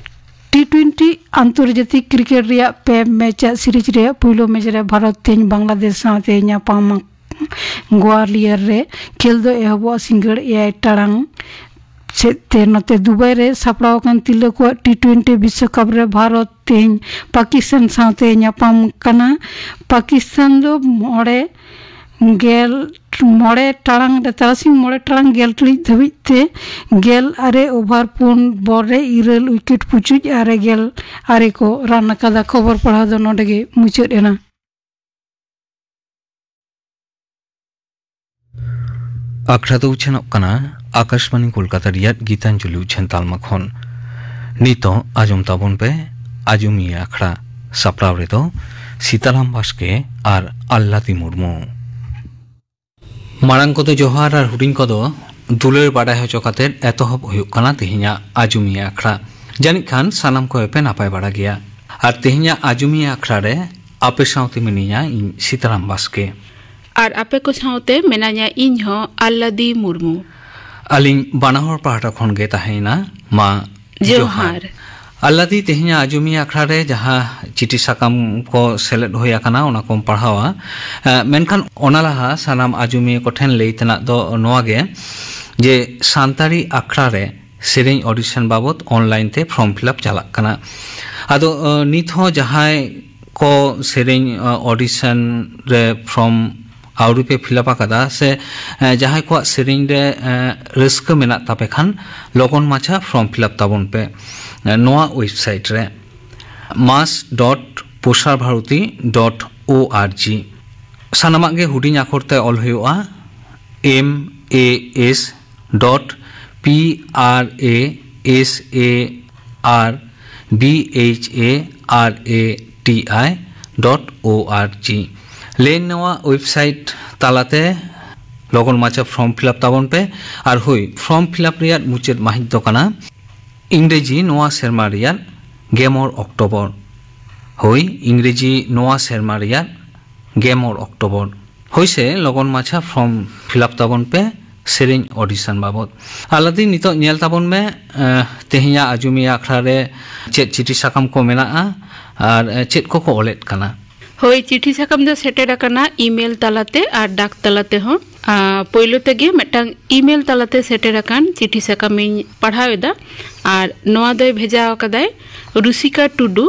ᱴᱤ ᱴᱩᱭᱮᱱᱴᱤ ᱟᱱᱛᱚᱨᱡᱟᱛᱤᱠ ᱠᱨᱤᱠᱮᱴ ᱨᱮᱭᱟᱜ ᱯᱮ ᱢᱮᱪ ᱟᱜ ᱥᱤᱨᱤᱡᱽ ᱨᱮᱭᱟᱜ ᱯᱩᱭᱞᱩ ᱢᱮᱪ ᱨᱮ ᱵᱷᱟᱨᱚᱛ ᱛᱮᱦᱮᱧ ᱵᱟᱝᱞᱟᱫᱮᱥ ᱥᱟᱶᱛᱮ ᱧᱟᱯᱟᱢᱟ᱾ ᱜᱳᱣᱟᱞᱤᱭᱚᱨ ᱨᱮ ᱠᱷᱮᱞ ᱫᱚ ᱮᱦᱚᱵᱚᱜᱼᱟ ᱥᱤᱸᱜᱟᱹᱲ ᱮᱭᱟᱭ ᱴᱟᱲᱟᱝ ᱥᱮᱫ ᱛᱮ᱾ ᱱᱚᱛᱮ ᱫᱩᱵᱟᱭ ᱨᱮ ᱥᱟᱯᱲᱟᱣ ᱟᱠᱟᱱ ᱛᱤᱨᱞᱟᱹ ᱠᱚᱣᱟᱜ ᱴᱤ ᱴᱩᱭᱮᱱᱴᱤ ᱵᱤᱥᱥᱚᱠᱟᱯ ᱨᱮ ᱵᱷᱟᱨᱚᱛ ᱛᱮᱦᱮᱧ ᱯᱟᱠᱤᱥᱛᱟᱱ ᱥᱟᱶᱛᱮ ᱧᱟᱯᱟᱢ ᱠᱟᱱᱟ᱾ ᱯᱟᱠᱤᱥᱛᱟᱱ ᱫᱚ ᱢᱚᱬᱮ ᱜᱮᱞ ᱢᱚᱬᱮ ᱴᱟᱲᱟᱝ ᱨᱮ, ᱛᱟᱨᱟᱥᱤᱧ ᱢᱚᱬᱮ ᱴᱟᱲᱟᱝ ᱜᱮᱞ ᱴᱤᱲᱤᱡ ᱫᱷᱟᱹᱵᱤᱡ ᱛᱮ ᱜᱮᱞ ᱟᱨᱮ ᱳᱵᱷᱟᱨ ᱯᱩᱱ ᱵᱚᱞ ᱨᱮ ᱤᱨᱟᱹᱞ ᱣᱤᱠᱮᱴ ᱯᱩᱪᱩᱡ ᱟᱨᱮ ᱜᱮᱞ ᱟᱨᱮ ᱠᱚ ᱨᱟᱱ ᱟᱠᱟᱫᱟ᱾ ᱠᱷᱚᱵᱚᱨ ᱯᱟᱲᱦᱟᱣ ᱫᱚ ᱱᱚᱰᱮ ᱜᱮ ᱢᱩᱪᱟᱹᱫ ᱮᱱᱟ᱾ ᱟᱠᱷᱲᱟ ᱫᱚ ᱩᱪᱷᱟᱹᱱᱚᱜ ᱠᱟᱱᱟ ᱟᱠᱟᱥᱵᱟᱱᱤ ᱠᱳᱞᱠᱟᱛᱟ ᱨᱮᱭᱟᱜ ᱜᱤᱛᱟᱧᱡᱚᱞᱤ ᱩᱪᱷᱟᱹᱱ ᱛᱟᱞᱢᱟ ᱠᱷᱚᱱ᱾ ᱱᱤᱛᱚᱜ ᱟᱸᱡᱚᱢ ᱛᱟᱵᱚᱱ ᱯᱮ ᱟᱡᱚᱢᱤᱭᱟᱹ ᱟᱠᱷᱲᱟ᱾ ᱥᱟᱯᱲᱟᱣ ᱨᱮᱫᱚ ᱥᱤᱛᱟᱨᱟᱢ ᱵᱟᱥᱠᱮ ᱟᱨ ᱟᱞᱞᱟᱫᱤ ᱢᱩᱨᱢᱩ᱾ ᱢᱟᱲᱟᱝ ᱠᱚᱫᱚ ᱡᱚᱦᱟᱨ ᱟᱨ ᱦᱩᱰᱤᱧ ᱠᱚᱫᱚ ᱫᱩᱞᱟᱹᱲ ᱵᱟᱰᱟᱭ ᱦᱚᱪᱚ ᱠᱟᱛᱮ ᱮᱛᱚᱦᱚᱵ ᱦᱩᱭᱩᱜ ᱠᱟᱱᱟ ᱛᱮᱦᱮᱧᱟᱜ ᱟᱡᱚᱢᱤᱭᱟᱹ ᱟᱠᱷᱲᱟ᱾ ᱡᱟᱹᱱᱤᱡ ᱠᱷᱟᱱ ᱥᱟᱱᱟᱢ ᱠᱚᱜᱮ ᱯᱮ ᱱᱟᱯᱟᱭ ᱵᱟᱲᱟ ᱜᱮᱭᱟ᱾ ᱟᱨ ᱛᱮᱦᱮᱧᱟᱜ ᱟᱡᱚᱢᱤᱭᱟᱹ ᱟᱠᱷᱲᱟ ᱨᱮ ᱟᱯᱮ ᱥᱟᱶᱛᱮ ᱢᱤᱱᱟᱹᱧᱟ ᱤᱧ ᱥᱤᱛᱟᱨᱟᱢ ᱵᱟᱥᱠᱮ᱾ ᱟᱨ ᱟᱯᱮ ᱠᱚ ᱥᱟᱶᱛᱮ ᱢᱮᱱᱟᱧᱟ ᱤᱧ ᱦᱚᱸ, ᱟᱞᱞᱟᱫᱤ ᱢᱩᱨᱢᱩ᱾ ᱟᱹᱞᱤᱧ ᱵᱟᱱᱟ ᱦᱚᱲ ᱯᱟᱦᱴᱟ ᱠᱷᱚᱱ ᱜᱮ ᱛᱟᱦᱮᱸᱭᱮᱱᱟ ᱢᱟ ᱡᱚᱦᱟᱨ᱾ ᱡᱚᱦᱟᱨ᱾ ᱟᱞᱞᱟᱫᱤ, ᱛᱮᱦᱮᱧᱟᱜ ᱟᱡᱚᱢᱤᱭᱟᱹ ᱟᱠᱷᱲᱟ ᱨᱮ ᱡᱟᱦᱟᱸ ᱪᱤᱴᱷᱤ ᱥᱟᱠᱟᱢ ᱠᱚ ᱥᱮᱞᱮᱫ ᱦᱩᱭ ᱟᱠᱟᱱᱟ, ᱚᱱᱟ ᱠᱚᱢ ᱯᱟᱲᱦᱟᱣᱟ᱾ ᱮ, ᱢᱮᱱᱠᱷᱟᱱ ᱚᱱᱟ ᱞᱟᱦᱟ ᱥᱟᱱᱟᱢ ᱟᱡᱚᱢᱤᱭᱟᱹ ᱠᱚᱴᱷᱮᱱ ᱞᱟᱹᱭ ᱛᱮᱱᱟᱜ ᱫᱚ ᱱᱚᱣᱟ ᱜᱮ, ᱡᱮ ᱥᱟᱱᱛᱟᱲᱤ ᱟᱠᱷᱲᱟ ᱨᱮ ᱥᱮᱨᱮᱧ audition ᱵᱟᱵᱚᱛ online ᱛᱮ form fill up ᱪᱟᱞᱟᱜ ᱠᱟᱱᱟ᱾ ᱟᱫᱚ, ᱮ, ᱱᱤᱛ ᱦᱚᱸ ᱡᱟᱦᱟᱸᱭ ᱠᱚ ᱥᱮᱨᱮᱧ, ᱮ, audition ᱨᱮ form ᱟᱹᱣᱨᱤ ᱯᱮ ᱯᱷᱤᱞᱟᱯ ᱟᱠᱟᱫᱟ ᱥᱮ ᱮ, ᱡᱟᱦᱟᱸᱭ ᱠᱚᱣᱟᱜ ᱥᱮᱨᱮᱧ ᱨᱮ ᱮ, ᱨᱟᱹᱥᱠᱟᱹ ᱢᱮᱱᱟᱜ ᱛᱟᱯᱮ ᱠᱷᱟᱱ ᱞᱚᱜᱚᱱ ᱢᱟᱪᱷᱟ ᱯᱷᱨᱚᱢ ᱯᱷᱤᱞᱟᱯ ᱛᱟᱵᱚᱱ ᱯᱮ ᱮ, ᱱᱚᱣᱟ ᱳᱭᱮᱵᱽᱥᱟᱭᱤᱴ ᱨᱮ mas dot posar bharati dot org᱾ ᱥᱟᱱᱟᱢᱟᱜ ᱜᱮ ᱦᱩᱰᱤᱧ ᱟᱠᱷᱚᱨ ᱛᱮ ᱚᱞ ᱦᱩᱭᱩᱜᱼᱟ, M A S dot P R A S A R B H A R A T I dot org᱾ ᱞᱮᱱ ᱱᱚᱣᱟ ᱳᱭᱮᱵᱽᱥᱟᱭᱤᱴ ᱛᱟᱞᱟᱛᱮ ᱞᱚᱜᱚᱱ ᱢᱟᱪᱷᱟ ᱯᱷᱨᱚᱢ ᱯᱷᱤᱞᱟᱯ ᱛᱟᱵᱚᱱ ᱯᱮ᱾ ᱟᱨ ᱦᱳᱭ, ᱯᱷᱨᱚᱢ ᱯᱷᱤᱞᱟᱯ ᱨᱮᱭᱟᱜ ᱢᱩᱪᱟᱹᱫ ᱢᱟᱹᱦᱤᱛ ᱫᱚ ᱠᱟᱱᱟ ᱤᱝᱨᱮᱡᱤ ᱱᱚᱣᱟ ᱥᱮᱨᱢᱟ ᱨᱮᱭᱟᱜ ᱜᱮᱢᱚᱬ ᱚᱠᱴᱳᱵᱚᱨ᱾ ᱦᱳᱭ, ᱤᱝᱨᱮᱡᱤ ᱱᱚᱣᱟ ᱥᱮᱨᱢᱟ ᱨᱮᱭᱟᱜ ᱜᱮᱢᱚᱬ ᱚᱠᱴᱳᱵᱚᱨ᱾ ᱦᱳᱭ ᱥᱮ, ᱞᱚᱜᱚᱱ ᱢᱟᱪᱷᱟ ᱯᱷᱨᱚᱢ ᱯᱷᱤᱞᱟᱯ ᱛᱟᱵᱚᱱ ᱯᱮ ᱥᱮᱨᱮᱧ ᱚᱰᱤᱥᱚᱱ ᱵᱟᱵᱚᱫ᱾ ᱟᱞᱟᱫᱤ, ᱱᱤᱛᱚᱜ ᱧᱮᱞ ᱛᱟᱵᱚᱱ ᱢᱮ, ᱮ, ᱛᱮᱦᱮᱧᱟᱜ ᱟᱡᱚᱢᱤᱭᱟᱹ ᱟᱠᱷᱲᱟ ᱨᱮ ᱪᱮᱫ ᱪᱤᱴᱷᱤ ᱥᱟᱠᱟᱢ ᱠᱚ ᱢᱮᱱᱟᱜᱼᱟ ᱟᱨ, ᱮ, ᱪᱮᱫ ᱠᱚᱠᱚ ᱚᱞᱮᱫ ᱠᱟᱱᱟ᱾ ᱦᱳᱭ, ᱪᱤᱴᱷᱤ ᱥᱟᱠᱟᱢ ᱫᱚ ᱥᱮᱴᱮᱨ ᱟᱠᱟᱱᱟ ᱤᱢᱮᱞ ᱛᱟᱞᱟᱛᱮ ᱟᱨ ᱰᱟᱠ ᱛᱟᱞᱟ ᱛᱮᱦᱚᱸ᱾ ᱟ, ᱯᱳᱭᱞᱳ ᱛᱮᱜᱮ ᱢᱤᱫᱴᱟᱝ ᱤᱢᱮᱞ ᱛᱟᱞᱟᱛᱮ ᱥᱮᱴᱮᱨ ᱟᱠᱟᱱ ᱪᱤᱴᱷᱤ ᱥᱟᱠᱟᱢᱤᱧ ᱯᱟᱲᱦᱟᱣ ᱮᱫᱟ᱾ ᱟᱨ ᱱᱚᱣᱟ ᱫᱚᱭ ᱵᱷᱮᱡᱟ ᱟᱠᱟᱫᱟᱭ ᱨᱩᱥᱤᱠᱟ ᱴᱩᱰᱩ,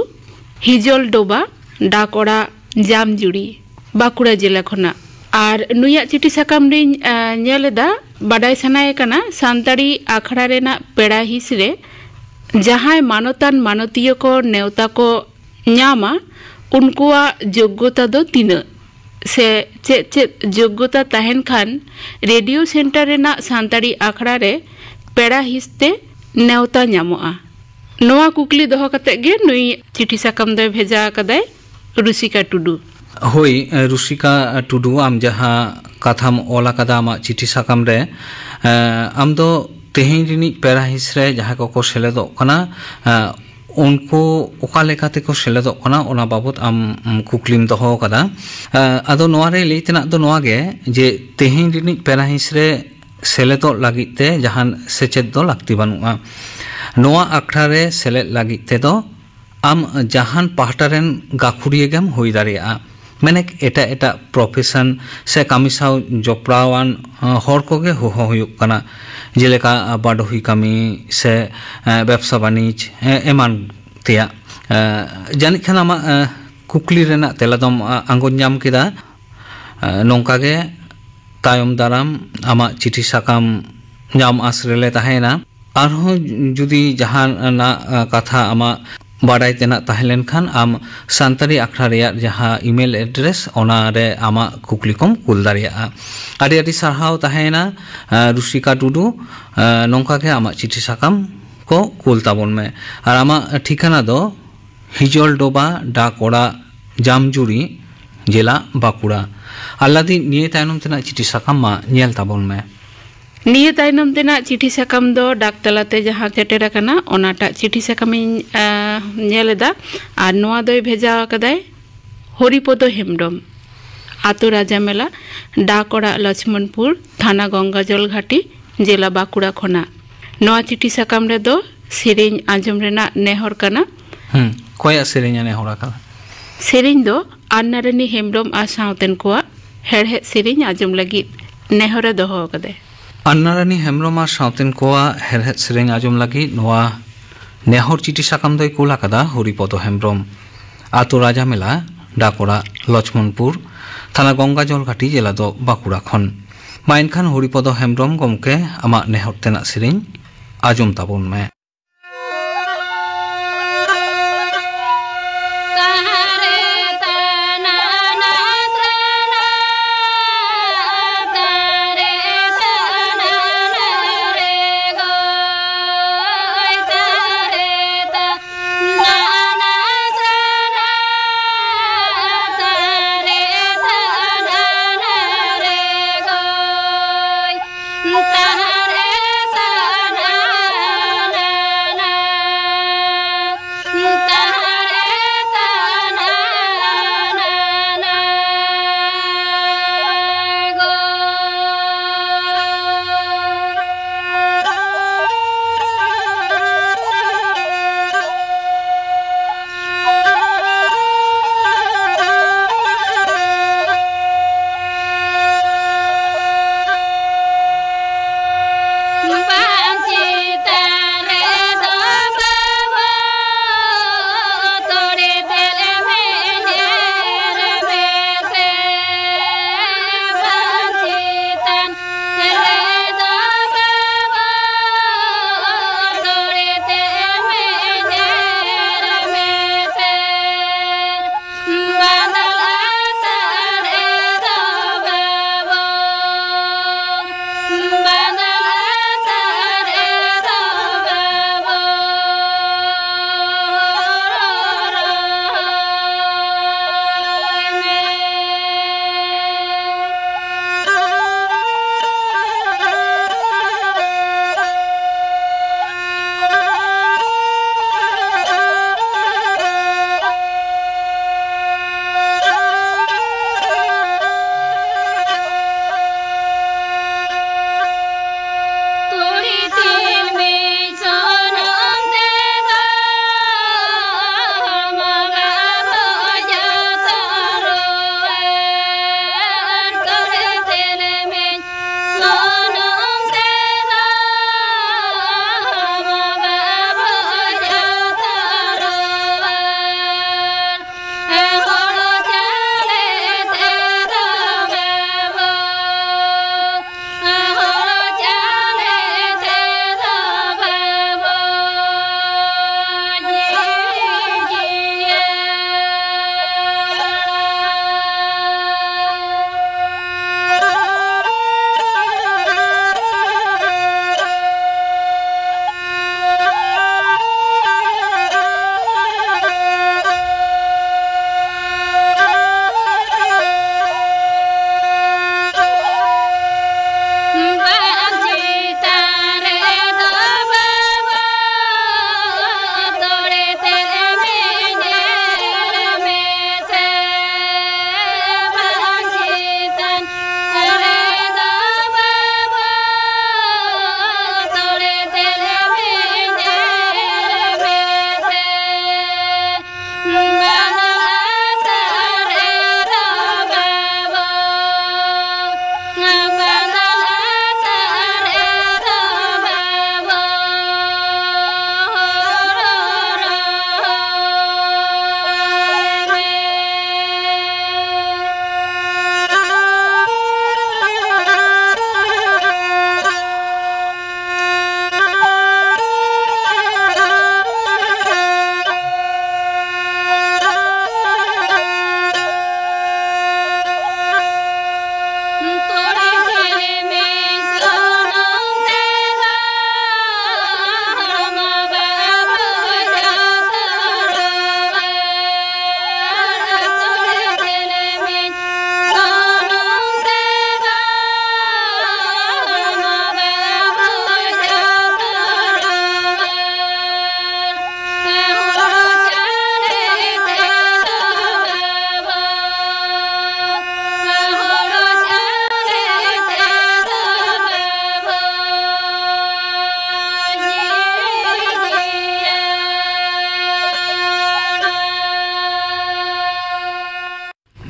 ᱦᱤᱡᱚᱞ ᱰᱳᱵᱟ, ᱰᱟᱠ ᱚᱲᱟᱜ ᱡᱟᱢᱡᱩᱲᱤ, ᱵᱟᱸᱠᱩᱲᱟ ᱡᱮᱞᱟ ᱠᱷᱚᱱᱟᱜ᱾ ᱟᱨ ᱱᱩᱭᱟᱜ ᱪᱤᱴᱷᱤ ᱥᱟᱠᱟᱢ ᱨᱤᱧ, ᱟ, ᱧᱮᱞ ᱮᱫᱟ, ᱵᱟᱰᱟᱭ ᱥᱟᱱᱟᱭᱮ ᱠᱟᱱᱟ ᱥᱟᱱᱛᱟᱲᱤ ᱟᱠᱷᱲᱟ ᱨᱮᱱᱟᱜ ᱯᱮᱲᱟ ᱦᱤᱸᱥ ᱨᱮ ᱡᱟᱦᱟᱸᱭ ᱢᱟᱱᱚᱛᱟᱱ ᱢᱟᱱᱚᱛᱤᱭᱟᱹ ᱠᱚ ᱱᱮᱣᱛᱟ ᱠᱚ ᱧᱟᱢᱟ, ᱩᱱᱠᱩᱣᱟᱜ ᱡᱳᱜᱽᱜᱚᱛᱟ ᱫᱚ ᱛᱤᱱᱟᱹᱜ? ᱥᱮ ᱪᱮᱫ ᱪᱮᱫ ᱡᱳᱜᱽᱜᱚᱛᱟ ᱛᱟᱦᱮᱱ ᱠᱷᱟᱱ ᱨᱮᱰᱤᱭᱳ ᱥᱮᱱᱴᱟᱨ ᱨᱮᱱᱟᱜ ᱥᱟᱱᱛᱟᱲᱤ ᱟᱠᱷᱲᱟ ᱨᱮ ᱯᱮᱲᱟ ᱦᱤᱸᱥ ᱛᱮ ᱱᱮᱣᱛᱟ ᱧᱟᱢᱚᱜᱼᱟ? ᱱᱚᱣᱟ ᱠᱩᱠᱞᱤ ᱫᱚᱦᱚ ᱠᱟᱛᱮ ᱜᱮ ᱱᱩᱭ ᱪᱤᱴᱷᱤ ᱥᱟᱠᱟᱢ ᱫᱚᱭ ᱵᱷᱮᱡᱟ ᱟᱠᱟᱫᱟᱭ, ᱨᱩᱥᱤᱠᱟ ᱴᱩᱰᱩ᱾ ᱦᱳᱭ, ᱨᱩᱥᱤᱠᱟ ᱴᱩᱰᱩ, ᱟᱢ ᱡᱟᱦᱟᱸ ᱠᱟᱛᱷᱟᱢ ᱚᱞ ᱟᱠᱟᱫᱟ ᱟᱢᱟᱜ ᱪᱤᱴᱷᱤ ᱥᱟᱠᱟᱢ ᱨᱮ, ᱮ, ᱟᱢ ᱫᱚ ᱛᱮᱦᱮᱧ ᱨᱤᱱᱤᱡ ᱯᱮᱲᱟ ᱦᱤᱸᱥ ᱨᱮ ᱡᱟᱦᱟᱸᱭ ᱠᱚᱠᱚ ᱥᱮᱞᱮᱫᱚᱜ ᱠᱟᱱᱟ, ᱮ, ᱩᱱᱠᱩ ᱚᱠᱟ ᱞᱮᱠᱟ ᱛᱮᱠᱚ ᱥᱮᱞᱮᱫᱚᱜ ᱠᱟᱱᱟ, ᱚᱱᱟ ᱵᱟᱵᱚᱛ ᱟᱢ, ᱩᱢ, ᱠᱩᱠᱞᱤᱢ ᱫᱚᱦᱚ ᱟᱠᱟᱫᱟ᱾ ᱮ, ᱟᱫᱚ ᱱᱚᱣᱟ ᱨᱮ ᱞᱟᱹᱭ ᱛᱮᱱᱟᱜ ᱫᱚ ᱱᱚᱣᱟ ᱜᱮ ᱡᱮ ᱛᱮᱦᱮᱧ ᱨᱤᱱᱤᱡ ᱯᱮᱲᱟ ᱦᱤᱸᱥ ᱨᱮ ᱥᱮᱞᱮᱫᱚᱜ ᱞᱟᱹᱜᱤᱫ ᱛᱮ ᱡᱟᱦᱟᱱ ᱥᱮᱪᱮᱫ ᱫᱚ ᱞᱟᱹᱠᱛᱤ ᱵᱟᱹᱱᱩᱜᱼᱟ᱾ ᱱᱚᱣᱟ ᱟᱠᱷᱲᱟ ᱨᱮ ᱥᱮᱞᱮᱫ ᱞᱟᱹᱜᱤᱫ ᱛᱮᱫᱚ ᱟᱢ ᱡᱟᱦᱟᱱ ᱯᱟᱦᱴᱟ ᱨᱮᱱ ᱜᱟᱹᱠᱷᱩᱲᱤᱭᱟᱹ ᱜᱮᱢ ᱦᱩᱭ ᱫᱟᱲᱮᱭᱟᱜᱼᱟ᱾ ᱢᱟᱱᱮ ᱮᱴᱟᱜ ᱮᱴᱟᱜ ᱯᱨᱚᱯᱷᱮᱥᱚᱱ ᱥᱮ ᱠᱟᱹᱢᱤ ᱥᱟᱶ ᱡᱚᱯᱲᱟᱣᱟᱱ, ᱟᱸ, ᱦᱚᱲ ᱠᱚᱜᱮ ᱦᱚᱦᱚ ᱦᱩᱭᱩᱜ ᱠᱟᱱᱟ, ᱡᱮᱞᱮᱠᱟ, ᱟᱸ, ᱵᱟᱰᱚᱦᱤ ᱠᱟᱹᱢᱤ ᱥᱮ, ᱟᱸ, ᱵᱮᱵᱽᱥᱟ ᱵᱟᱹᱱᱤᱡᱽ, ᱟᱸ, ᱮᱢᱟᱱ ᱛᱮᱭᱟᱜ᱾ ᱟᱸ, ᱡᱟᱹᱱᱤᱡ ᱠᱷᱟᱱ ᱟᱢᱟᱜ, ᱟᱸ, ᱠᱩᱠᱞᱤ ᱨᱮᱱᱟᱜ ᱛᱮᱞᱟ ᱫᱚᱢ, ᱟᱸ, ᱟᱸᱜᱚᱪ ᱧᱟᱢ ᱠᱮᱫᱟ᱾ ᱱᱚᱝᱠᱟ ᱜᱮ ᱛᱟᱭᱚᱢ ᱫᱟᱨᱟᱢ ᱟᱢᱟᱜ ᱪᱤᱴᱷᱤ ᱥᱟᱠᱟᱢ ᱧᱟᱢ ᱟᱥ ᱨᱮᱞᱮ ᱛᱟᱦᱮᱸᱭᱮᱱᱟ᱾ ᱟᱨᱦᱚᱸ ᱡᱩᱫᱤ ᱡᱟᱦᱟᱱᱟᱜ ᱠᱟᱛᱷᱟ ᱟᱢᱟᱜ ᱵᱟᱰᱟᱭ ᱛᱮᱱᱟᱜ ᱛᱟᱦᱮᱸ ᱞᱮᱱᱠᱷᱟᱱ, ᱟᱢ ᱥᱟᱱᱛᱟᱲᱤ ᱟᱠᱷᱲᱟ ᱨᱮᱭᱟᱜ ᱡᱟᱦᱟᱸ email address, ᱚᱱᱟ ᱨᱮ ᱟᱢᱟᱜ ᱠᱩᱠᱞᱤ ᱠᱚᱢ ᱠᱩᱞ ᱫᱟᱲᱮᱭᱟᱜᱼᱟ᱾ ᱟᱹᱰᱤ ᱟᱹᱰᱤ ᱥᱟᱨᱦᱟᱣ ᱛᱟᱦᱮᱸᱭᱮᱱᱟ, ᱨᱩᱥᱤᱠᱟ ᱴᱩᱰᱩ, ᱱᱚᱝᱠᱟ ᱜᱮ ᱟᱢᱟᱜ ᱪᱤᱴᱷᱤ ᱥᱟᱠᱟᱢ ᱠᱚ ᱠᱩᱞ ᱛᱟᱵᱚᱱ ᱢᱮ᱾ ᱟᱨ ᱟᱢᱟᱜ ᱴᱷᱤᱠᱟᱹᱱᱟ ᱫᱚ ᱦᱤᱡᱚᱞ ᱰᱚᱵᱟ, ᱰᱟᱠ ᱚᱲᱟᱜ, ᱡᱟᱢᱡᱩᱲᱤ, ᱡᱮᱞᱟ ᱵᱟᱸᱠᱩᱲᱟ᱾ ᱟᱞᱞᱟᱫᱤ, ᱱᱤᱭᱟᱹ ᱛᱟᱭᱱᱚᱢ ᱛᱮᱱᱟᱜ ᱪᱤᱴᱷᱤ ᱥᱟᱠᱟᱢ ᱢᱟ ᱧᱮᱞ ᱛᱟᱵᱚᱱ ᱢᱮ᱾ ᱱᱤᱭᱟᱹ ᱛᱟᱭᱱᱚᱢ ᱛᱮᱱᱟᱜ ᱪᱤᱴᱷᱤ ᱥᱟᱠᱟᱢ ᱫᱚ ᱰᱟᱠ ᱛᱟᱞᱟᱛᱮ ᱡᱟᱦᱟᱸ ᱥᱮᱴᱮᱨ ᱟᱠᱟᱱᱟ, ᱚᱱᱟᱴᱟᱜ ᱪᱤᱴᱷᱤ ᱥᱟᱠᱟᱢᱤᱧ, ᱟ, ᱧᱮᱞ ᱮᱫᱟ᱾ ᱟᱨ ᱱᱚᱣᱟ ᱫᱚᱭ ᱵᱷᱮᱡᱟ ᱟᱠᱟᱫᱟᱭ ᱦᱚᱨᱤᱯᱚᱫᱚ ᱦᱮᱢᱵᱨᱚᱢ, ᱟᱛᱳ ᱨᱟᱡᱟᱢᱮᱞᱟ, ᱰᱟᱠ ᱚᱲᱟᱜ ᱞᱚᱪᱷᱢᱚᱱᱯᱩᱨ, ᱛᱷᱟᱱᱟ ᱜᱚᱝᱜᱟᱡᱚᱞ ᱜᱷᱟᱴᱤ, ᱡᱮᱞᱟ ᱵᱟᱸᱠᱩᱲᱟ ᱠᱷᱚᱱᱟᱜ᱾ ᱱᱚᱣᱟ ᱪᱤᱴᱷᱤ ᱥᱟᱠᱟᱢ ᱨᱮᱫᱚ ᱥᱮᱨᱮᱧ ᱟᱸᱡᱚᱢ ᱨᱮᱱᱟᱜ ᱱᱮᱦᱚᱨ ᱠᱟᱱᱟ᱾ ᱦᱩᱸ, ᱚᱠᱚᱭᱟᱜ ᱥᱮᱨᱮᱧ ᱮ ᱱᱮᱦᱚᱨ ᱟᱠᱟᱫᱟ? ᱥᱮᱨᱮᱧ ᱫᱚ ᱟᱱᱱᱟᱨᱟᱱᱤ ᱦᱮᱢᱵᱨᱚᱢ ᱟᱨ ᱥᱟᱶᱛᱮᱱ ᱠᱚᱣᱟᱜ ᱦᱮᱲᱦᱮᱫ ᱥᱮᱨᱮᱧ ᱟᱸᱡᱚᱢ ᱞᱟᱹᱜᱤᱫ ᱱᱮᱦᱚᱨᱮ ᱫᱚᱦᱚ ᱟᱠᱟᱫᱟᱭ᱾ ᱟᱱᱱᱟᱨᱟᱱᱤ ᱦᱮᱢᱵᱨᱚᱢ ᱟᱨ ᱥᱟᱶᱛᱮᱱ ᱠᱚᱣᱟᱜ ᱦᱮᱲᱦᱮᱫ ᱥᱮᱨᱮᱧ ᱟᱸᱡᱚᱢ ᱞᱟᱹᱜᱤᱫ ᱱᱚᱣᱟ ᱱᱮᱦᱚᱨ ᱪᱤᱴᱷᱤ ᱥᱟᱠᱟᱢ ᱫᱚᱭ ᱠᱩᱞ ᱟᱠᱟᱫᱟ ᱦᱚᱨᱤᱯᱚᱫᱚ ᱦᱮᱢᱵᱨᱚᱢ, ᱟᱛᱳ ᱨᱟᱡᱟᱢᱮᱞᱟ, ᱰᱟᱠ ᱚᱲᱟᱜ ᱞᱚᱪᱷᱢᱚᱱᱯᱩᱨ, ᱛᱷᱟᱱᱟ ᱜᱚᱝᱜᱟᱡᱚᱞ ᱜᱷᱟᱴᱤ, ᱡᱮᱞᱟ ᱫᱚ ᱵᱟᱸᱠᱩᱲᱟ ᱠᱷᱚᱱ᱾ ᱢᱟ ᱮᱱᱠᱷᱟᱱ ᱦᱚᱨᱤᱯᱚᱫᱚ ᱦᱮᱢᱵᱨᱚᱢ ᱜᱚᱢᱠᱮ, ᱟᱢᱟᱜ ᱱᱮᱦᱚᱨ ᱛᱮᱱᱟᱜ ᱥᱮᱨᱮᱧ ᱟᱸᱡᱚᱢ ᱛᱟᱵᱚᱱ ᱢᱮ᱾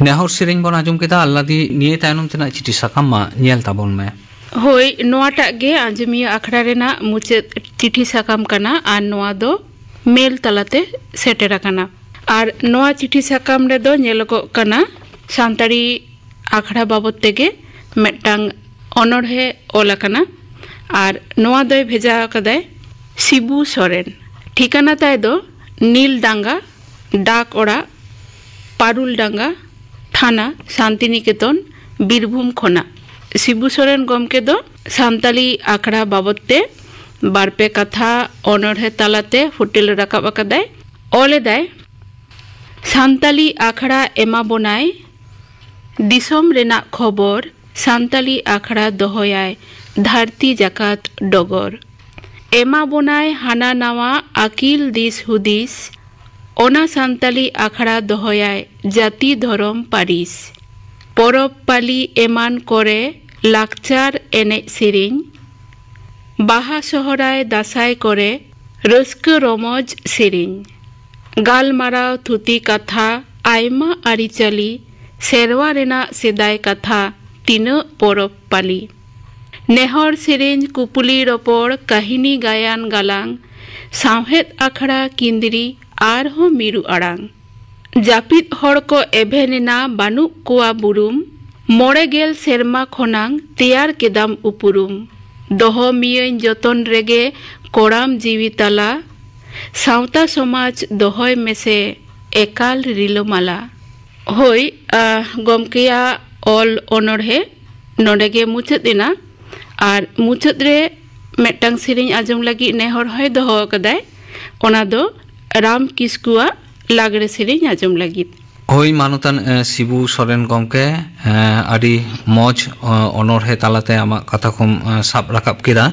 ᱱᱮᱦᱚᱨ ᱥᱮᱨᱮᱧ ᱵᱚᱱ ᱟᱸᱡᱚᱢ ᱠᱮᱫᱟ, ᱟᱞᱞᱟᱫᱤ᱾ ᱱᱤᱭᱟᱹ ᱛᱟᱭᱱᱚᱢ ᱛᱮᱱᱟᱜ ᱪᱤᱴᱷᱤ ᱥᱟᱠᱟᱢ ᱢᱟ ᱧᱮᱞ ᱛᱟᱵᱚᱱ ᱢᱮ᱾ ᱦᱳᱭ, ᱱᱚᱣᱟᱴᱟᱜ ᱜᱮ ᱟᱸᱡᱚᱢᱤᱭᱟᱹ ᱟᱠᱷᱲᱟ ᱨᱮᱱᱟᱜ ᱢᱩᱪᱟᱹᱫ ᱪᱤᱴᱷᱤ ᱥᱟᱠᱟᱢ ᱠᱟᱱᱟ ᱟᱨ ᱱᱚᱣᱟ ᱫᱚ ᱢᱮᱞ ᱛᱟᱞᱟᱛᱮ ᱥᱮᱴᱮᱨ ᱟᱠᱟᱱᱟ᱾ ᱟᱨ ᱱᱚᱣᱟ ᱪᱤᱴᱷᱤ ᱥᱟᱠᱟᱢ ᱨᱮᱫᱚ ᱧᱮᱞᱚᱜᱚᱜ ᱠᱟᱱᱟ ᱥᱟᱱᱛᱟᱲᱤ ᱟᱠᱷᱲᱟ ᱵᱟᱵᱚᱫ ᱛᱮᱜᱮ ᱢᱤᱫᱴᱟᱝ ᱚᱱᱚᱬᱦᱮ ᱚᱞ ᱟᱠᱟᱱᱟ᱾ ᱟᱨ ᱱᱚᱣᱟ ᱫᱚᱭ ᱵᱷᱮᱡᱟ ᱟᱠᱟᱫᱟᱭ ᱥᱤᱵᱩ ᱥᱚᱨᱮᱱ᱾ ᱴᱷᱤᱠᱟᱹᱱᱟ ᱛᱟᱭ ᱫᱚ ᱱᱤᱞ ᱰᱟᱸᱜᱟ, ᱰᱟᱠ ᱚᱲᱟᱜ, ᱯᱟᱨᱩᱞ ᱰᱟᱸᱜᱟ, ᱛᱷᱟᱱᱟ ᱥᱟᱱᱛᱤᱱᱤᱠᱮᱛᱚᱱ, ᱵᱤᱨᱵᱷᱩᱢ ᱠᱷᱚᱱᱟᱜ᱾ ᱥᱤᱵᱩ ᱥᱚᱨᱮᱱ ᱜᱚᱢᱠᱮ ᱫᱚ ᱥᱟᱱᱛᱟᱞᱤ ᱟᱠᱷᱲᱟ ᱵᱟᱵᱚᱫ ᱛᱮ ᱵᱟᱨᱯᱮ ᱠᱟᱛᱷᱟ ᱚᱱᱚᱬᱦᱮ ᱛᱟᱞᱟᱛᱮ ᱯᱷᱩᱴᱮᱞ ᱨᱟᱠᱟᱵ ᱟᱠᱟᱫᱟᱭ᱾ ᱚᱞ ᱮᱫᱟᱭ, ᱥᱟᱱᱛᱟᱞᱤ ᱟᱠᱷᱲᱟ ᱮᱢᱟ ᱵᱚᱱᱟᱭ ᱫᱤᱥᱚᱢ ᱨᱮᱱᱟᱜ ᱠᱷᱚᱵᱚᱨ, ᱥᱟᱱᱛᱟᱞᱤ ᱟᱠᱷᱲᱟ ᱫᱚᱦᱚᱭᱟᱭ ᱫᱷᱟᱹᱨᱛᱤ ᱡᱟᱠᱟᱛ ᱰᱚᱜᱚᱨ᱾ ᱮᱢᱟ ᱵᱚᱱᱟᱭ ᱦᱟᱱᱟ ᱱᱟᱣᱟ ᱟᱹᱠᱤᱞ ᱫᱤᱥ ᱦᱩᱫᱤᱥ, ᱚᱱᱟ ᱥᱟᱱᱛᱟᱞᱤ ᱟᱠᱷᱲᱟ ᱫᱚᱦᱚᱭᱟᱭ ᱡᱟᱹᱛᱤ ᱫᱷᱚᱨᱚᱢ ᱯᱟᱹᱨᱤᱥ᱾ ᱯᱚᱨᱚᱵᱽ ᱯᱟᱹᱞᱤ ᱮᱢᱟᱱ ᱠᱚᱨᱮ ᱞᱟᱠᱪᱟᱨ ᱮᱱᱮᱡ ᱥᱮᱨᱮᱧ, ᱵᱟᱦᱟ ᱥᱚᱦᱨᱟᱭ ᱫᱟᱸᱥᱟᱭ ᱠᱚᱨᱮ ᱨᱟᱹᱥᱠᱟᱹ ᱨᱚᱢᱚᱡᱽ ᱥᱮᱨᱮᱧ, ᱜᱟᱞᱢᱟᱨᱟᱣ ᱛᱷᱩᱛᱤ ᱠᱟᱛᱷᱟ, ᱟᱭᱢᱟ ᱟᱹᱨᱤᱪᱟᱹᱞᱤ, ᱥᱮᱨᱣᱟ ᱨᱮᱱᱟᱜ ᱥᱮᱫᱟᱭ ᱠᱟᱛᱷᱟ, ᱛᱤᱱᱟᱹᱜ ᱯᱚᱨᱚᱵᱽ ᱯᱟᱹᱞᱤ᱾ ᱱᱮᱦᱚᱨ ᱥᱮᱨᱮᱧ, ᱠᱩᱯᱩᱞᱤ ᱨᱚᱯᱚᱲ, ᱠᱟᱹᱦᱤᱱᱤ ᱜᱟᱭᱟᱱ ᱜᱟᱞᱟᱝ, ᱥᱟᱶᱦᱮᱫ ᱟᱠᱷᱲᱟ ᱠᱤᱸᱫᱽᱨᱤ, ᱟᱨᱦᱚᱸ ᱢᱤᱨᱩ ᱟᱲᱟᱝ᱾ ᱡᱟᱹᱯᱤᱫ ᱦᱚᱲ ᱠᱚ ᱮᱵᱷᱮᱱ ᱮᱱᱟ ᱵᱟᱹᱱᱩᱜ ᱠᱚᱣᱟ ᱵᱩᱨᱩᱢ, ᱢᱚᱬᱮ ᱜᱮᱞ ᱥᱮᱨᱢᱟ ᱠᱷᱚᱱᱟᱝ ᱛᱮᱭᱟᱨ ᱠᱮᱫᱟᱢ ᱩᱯᱨᱩᱢ᱾ ᱫᱚᱦᱚ ᱢᱤᱭᱟᱹᱧ ᱡᱚᱛᱚᱱ ᱨᱮᱜᱮ ᱠᱚᱲᱟᱢ ᱡᱤᱣᱤ ᱛᱟᱞᱟ, ᱥᱟᱶᱛᱟ ᱥᱚᱢᱟᱡᱽ ᱫᱚᱦᱚᱭ ᱢᱮᱥᱮ ᱮᱠᱟᱞ ᱨᱤᱞᱟᱹᱢᱟᱞᱟ᱾ ᱦᱳᱭ, ᱟ, ᱜᱚᱢᱠᱮᱭᱟᱜ ᱚᱞ ᱚᱱᱚᱬᱦᱮ ᱱᱚᱰᱮ ᱜᱮ ᱢᱩᱪᱟᱹᱫ ᱮᱱᱟ᱾ ᱟᱨ ᱢᱩᱪᱟᱹᱫ ᱨᱮ ᱢᱤᱫᱴᱟᱝ ᱥᱮᱨᱮᱧ ᱟᱸᱡᱚᱢ ᱞᱟᱹᱜᱤᱫ ᱱᱮᱦᱚᱨ ᱦᱚᱸᱭ ᱫᱚᱦᱚ ᱟᱠᱟᱫᱟᱭ, ᱚᱱᱟ ᱫᱚ ᱨᱟᱢ ᱠᱤᱥᱠᱩᱣᱟᱜ ᱞᱟᱜᱽᱲᱮ ᱥᱮᱨᱮᱧ ᱟᱸᱡᱚᱢ ᱞᱟᱹᱜᱤᱫ᱾ ᱦᱳᱭ, ᱢᱟᱱᱚᱛᱟᱱ, ᱮ, ᱥᱤᱵᱩ ᱥᱚᱨᱮᱱ ᱜᱚᱢᱠᱮ, ᱮ, ᱟᱹᱰᱤ ᱢᱚᱡᱽ, ᱚ, ᱚᱱᱚᱬᱦᱮ ᱛᱟᱞᱟᱛᱮ ᱟᱢᱟᱜ ᱠᱟᱛᱷᱟ ᱠᱚᱢ, ᱮ, ᱥᱟᱵ ᱨᱟᱠᱟᱵ ᱠᱮᱫᱟ᱾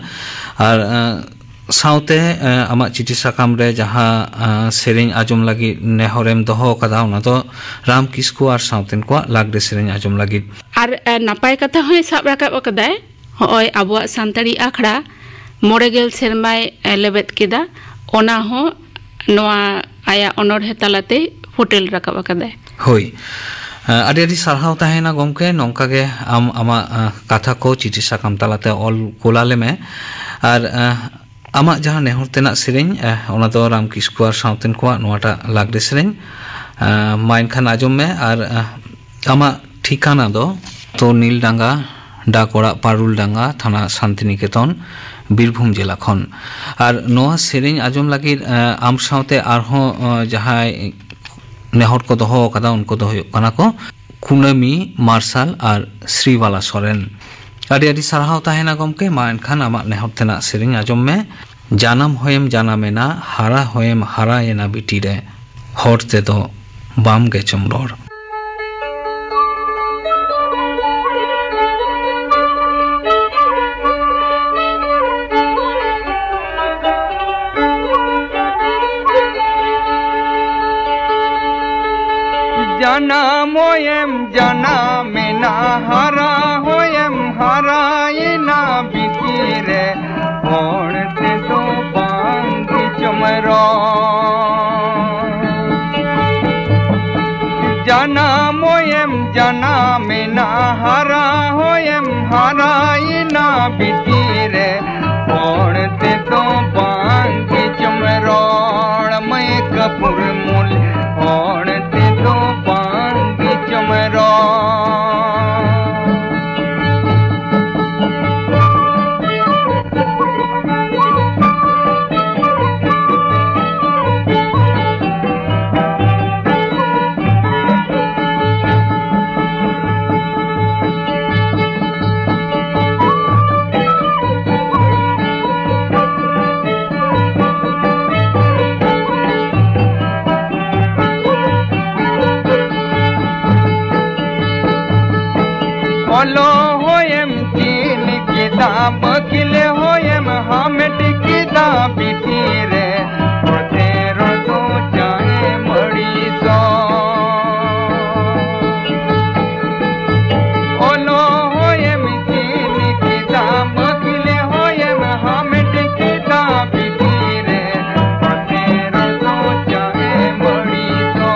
ᱟᱨ, ᱮ, ᱥᱟᱶᱛᱮ, ᱮ, ᱟᱢᱟᱜ ᱪᱤᱴᱷᱤ ᱥᱟᱠᱟᱢ ᱨᱮ ᱡᱟᱦᱟᱸ, ᱮ, ᱥᱮᱨᱮᱧ ᱟᱸᱡᱚᱢ ᱞᱟᱹᱜᱤᱫ ᱱᱮᱦᱚᱨᱮᱢ ᱫᱚᱦᱚ ᱟᱠᱟᱫᱟ, ᱚᱱᱟ ᱫᱚ ᱨᱟᱢ ᱠᱤᱥᱠᱩ ᱟᱨ ᱥᱟᱶᱛᱮᱱ ᱠᱚᱣᱟᱜ ᱞᱟᱜᱽᱲᱮ ᱥᱮᱨᱮᱧ ᱟᱸᱡᱚᱢ ᱞᱟᱹᱜᱤᱫ᱾ ᱟᱨ, ᱮ, ᱱᱟᱯᱟᱭ ᱠᱟᱛᱷᱟ ᱦᱚᱸᱭ ᱥᱟᱵ ᱨᱟᱠᱟᱵ ᱟᱠᱟᱫᱟᱭ᱾ ᱦᱚᱸᱜᱼᱚᱭ ᱟᱵᱚᱣᱟᱜ ᱥᱟᱱᱛᱟᱲᱤ ᱟᱠᱷᱲᱟ ᱢᱚᱬᱮ ᱜᱮᱞ ᱥᱮᱨᱢᱟᱭ, ᱮ, ᱞᱮᱵᱮᱫ ᱠᱮᱫᱟ, ᱚᱱᱟ ᱦᱚᱸ ᱱᱚᱣᱟ ᱟᱭᱟᱜ ᱚᱱᱚᱬᱦᱮ ᱛᱟᱞᱟᱛᱮ ᱯᱷᱩᱴᱮᱞ ᱨᱟᱠᱟᱵ ᱟᱠᱟᱫᱟᱭ᱾ ᱦᱳᱭ᱾ ᱟᱹᱰᱤ ᱟᱹᱰᱤ ᱥᱟᱨᱦᱟᱣ ᱛᱟᱦᱮᱱᱟ ᱜᱚᱢᱠᱮ, ᱱᱚᱝᱠᱟ ᱜᱮ ᱟᱢ ᱟᱢᱟᱜ ᱠᱟᱛᱷᱟ ᱠᱚ ᱪᱤᱴᱷᱤ ᱥᱟᱠᱟᱢ ᱛᱟᱞᱟᱛᱮ ᱚᱞ ᱠᱩᱞ ᱟᱞᱮ ᱢᱮ᱾ ᱟᱨ ᱟᱢᱟᱜ ᱡᱟᱦᱟᱸ ᱱᱮᱦᱚᱨ ᱛᱮᱱᱟᱜ ᱥᱮᱨᱮᱧ, ᱚᱱᱟ ᱫᱚ ᱨᱟᱢ ᱠᱤᱥᱠᱩ ᱟᱨ ᱥᱟᱶᱛᱮᱱ ᱠᱚᱣᱟᱜ ᱱᱚᱣᱟᱴᱟᱜ ᱞᱟᱜᱽᱲᱮ ᱥᱮᱨᱮᱧ, ᱢᱟ ᱮᱱᱠᱷᱟᱱ ᱟᱸᱡᱚᱢ ᱢᱮ᱾ ᱟᱨ ᱟᱢᱟᱜ ᱴᱷᱤᱠᱟᱱᱟ ᱫᱚ ᱛᱚ ᱱᱤᱞᱰᱟᱸᱜᱟ, ᱰᱟᱠ ᱚᱲᱟᱜ, ᱯᱟᱨᱩᱞ ᱰᱟᱸᱜᱟ, ᱛᱷᱟᱱᱟ ᱥᱟᱱᱛᱤᱱᱤᱠᱮᱛᱚᱱ, ᱵᱤᱨᱵᱷᱩᱢ ᱡᱮᱞᱟ ᱠᱷᱚᱱ᱾ ᱟᱨ ᱱᱚᱣᱟ ᱥᱮᱨᱮᱧ ᱟᱸᱡᱚᱢ ᱞᱟᱹᱜᱤᱫ ᱟᱢ ᱥᱟᱶᱛᱮ ᱟᱨᱦᱚᱸ ᱡᱟᱦᱟᱸᱭ ᱱᱮᱦᱚᱨ ᱠᱚ ᱫᱚᱦᱚ ᱟᱠᱟᱫᱟ, ᱩᱱᱠᱩ ᱫᱚ ᱦᱩᱭᱩᱜ ᱠᱟᱱᱟ ᱠᱚ ᱠᱩᱱᱟᱹᱢᱤ ᱢᱟᱨᱥᱟᱞ ᱟᱨ ᱥᱨᱤᱵᱟᱞᱟ ᱥᱚᱨᱮᱱ᱾ ᱟᱹᱰᱤ ᱟᱹᱰᱤ ᱥᱟᱨᱦᱟᱣ ᱛᱟᱦᱮᱱᱟ ᱜᱚᱢᱠᱮ᱾ ᱢᱟ ᱮᱱᱠᱷᱟᱱ ᱟᱢᱟᱜ ᱱᱮᱦᱚᱨ ᱛᱮᱱᱟᱜ ᱥᱮᱨᱮᱧ ᱟᱸᱡᱚᱢ ᱢᱮ᱾ ᱡᱟᱱᱟᱢ ᱦᱚᱭᱮᱢ ᱡᱟᱱᱟᱢᱮᱱᱟ, ᱦᱟᱨᱟ ᱦᱚᱭᱮᱢ ᱦᱟᱨᱟᱭᱮᱱᱟ ᱵᱤᱴᱤ ᱨᱮ, ᱦᱚᱲ ᱛᱮᱫᱚ ᱵᱟᱢ ᱜᱮᱪᱚᱢ ᱨᱚᱲ᱾ ᱡᱟᱱᱟᱢ ᱦᱚᱭᱮᱢ ᱡᱟᱱᱟᱢᱮᱱᱟ, ᱦᱟᱨᱟ ᱦᱚᱭᱮᱢ ᱦᱟᱨᱟᱭᱮᱱᱟ ᱵᱤᱴᱤ ᱨᱮ, ᱦᱚᱲ ᱛᱮᱫᱚ ᱵᱟᱝ ᱜᱮᱪᱚᱢ ᱨᱚᱲ᱾ ᱡᱟᱱᱟᱢ ᱦᱚᱭᱮᱢ ᱡᱟᱱᱟᱢᱮᱱᱟ, ᱦᱟᱨᱟ ᱦᱚᱭᱮᱢ ᱦᱟᱨᱟᱭᱮᱱᱟ ᱵᱤᱴᱤ ᱨᱮ, ᱦᱚᱲ ᱛᱮᱫᱚ ᱵᱟᱝ ᱜᱮᱪᱚᱢ ᱨᱚᱲ᱾ ᱢᱟᱹᱭ ᱠᱟᱹᱯᱩᱨ ᱢᱩᱞ, ᱦᱚᱲ ᱛᱮᱫᱚ ᱵᱟᱝ ᱜᱮᱪᱚᱢ ᱨᱚᱲ᱾ ᱚᱞᱚᱜ ᱦᱚᱭᱮᱢ ᱪᱮᱫ ᱠᱮᱫᱟ, ᱵᱟᱹᱠᱤᱞ ᱦᱚᱭᱮᱢ ᱦᱟᱢᱮᱴ ᱠᱮᱫᱟ ᱵᱤᱴᱤ ᱨᱮ, ᱦᱚᱲ ᱛᱮ ᱨᱚᱲ ᱫᱚ ᱪᱟᱭ ᱢᱟᱹᱲᱤ ᱥᱚ᱾ ᱚᱞᱚᱜ ᱦᱚᱭᱮᱢ ᱪᱮᱫ ᱠᱮᱫᱟ, ᱵᱟᱹᱠᱤᱞ ᱦᱚᱭᱮᱢ ᱦᱟᱢᱮᱴ ᱠᱮᱫᱟ ᱵᱤᱴᱤ ᱨᱮ, ᱦᱚᱲ ᱛᱮ ᱨᱚᱲ ᱫᱚ ᱪᱟᱭ ᱢᱟᱹᱲᱤ ᱥᱚ᱾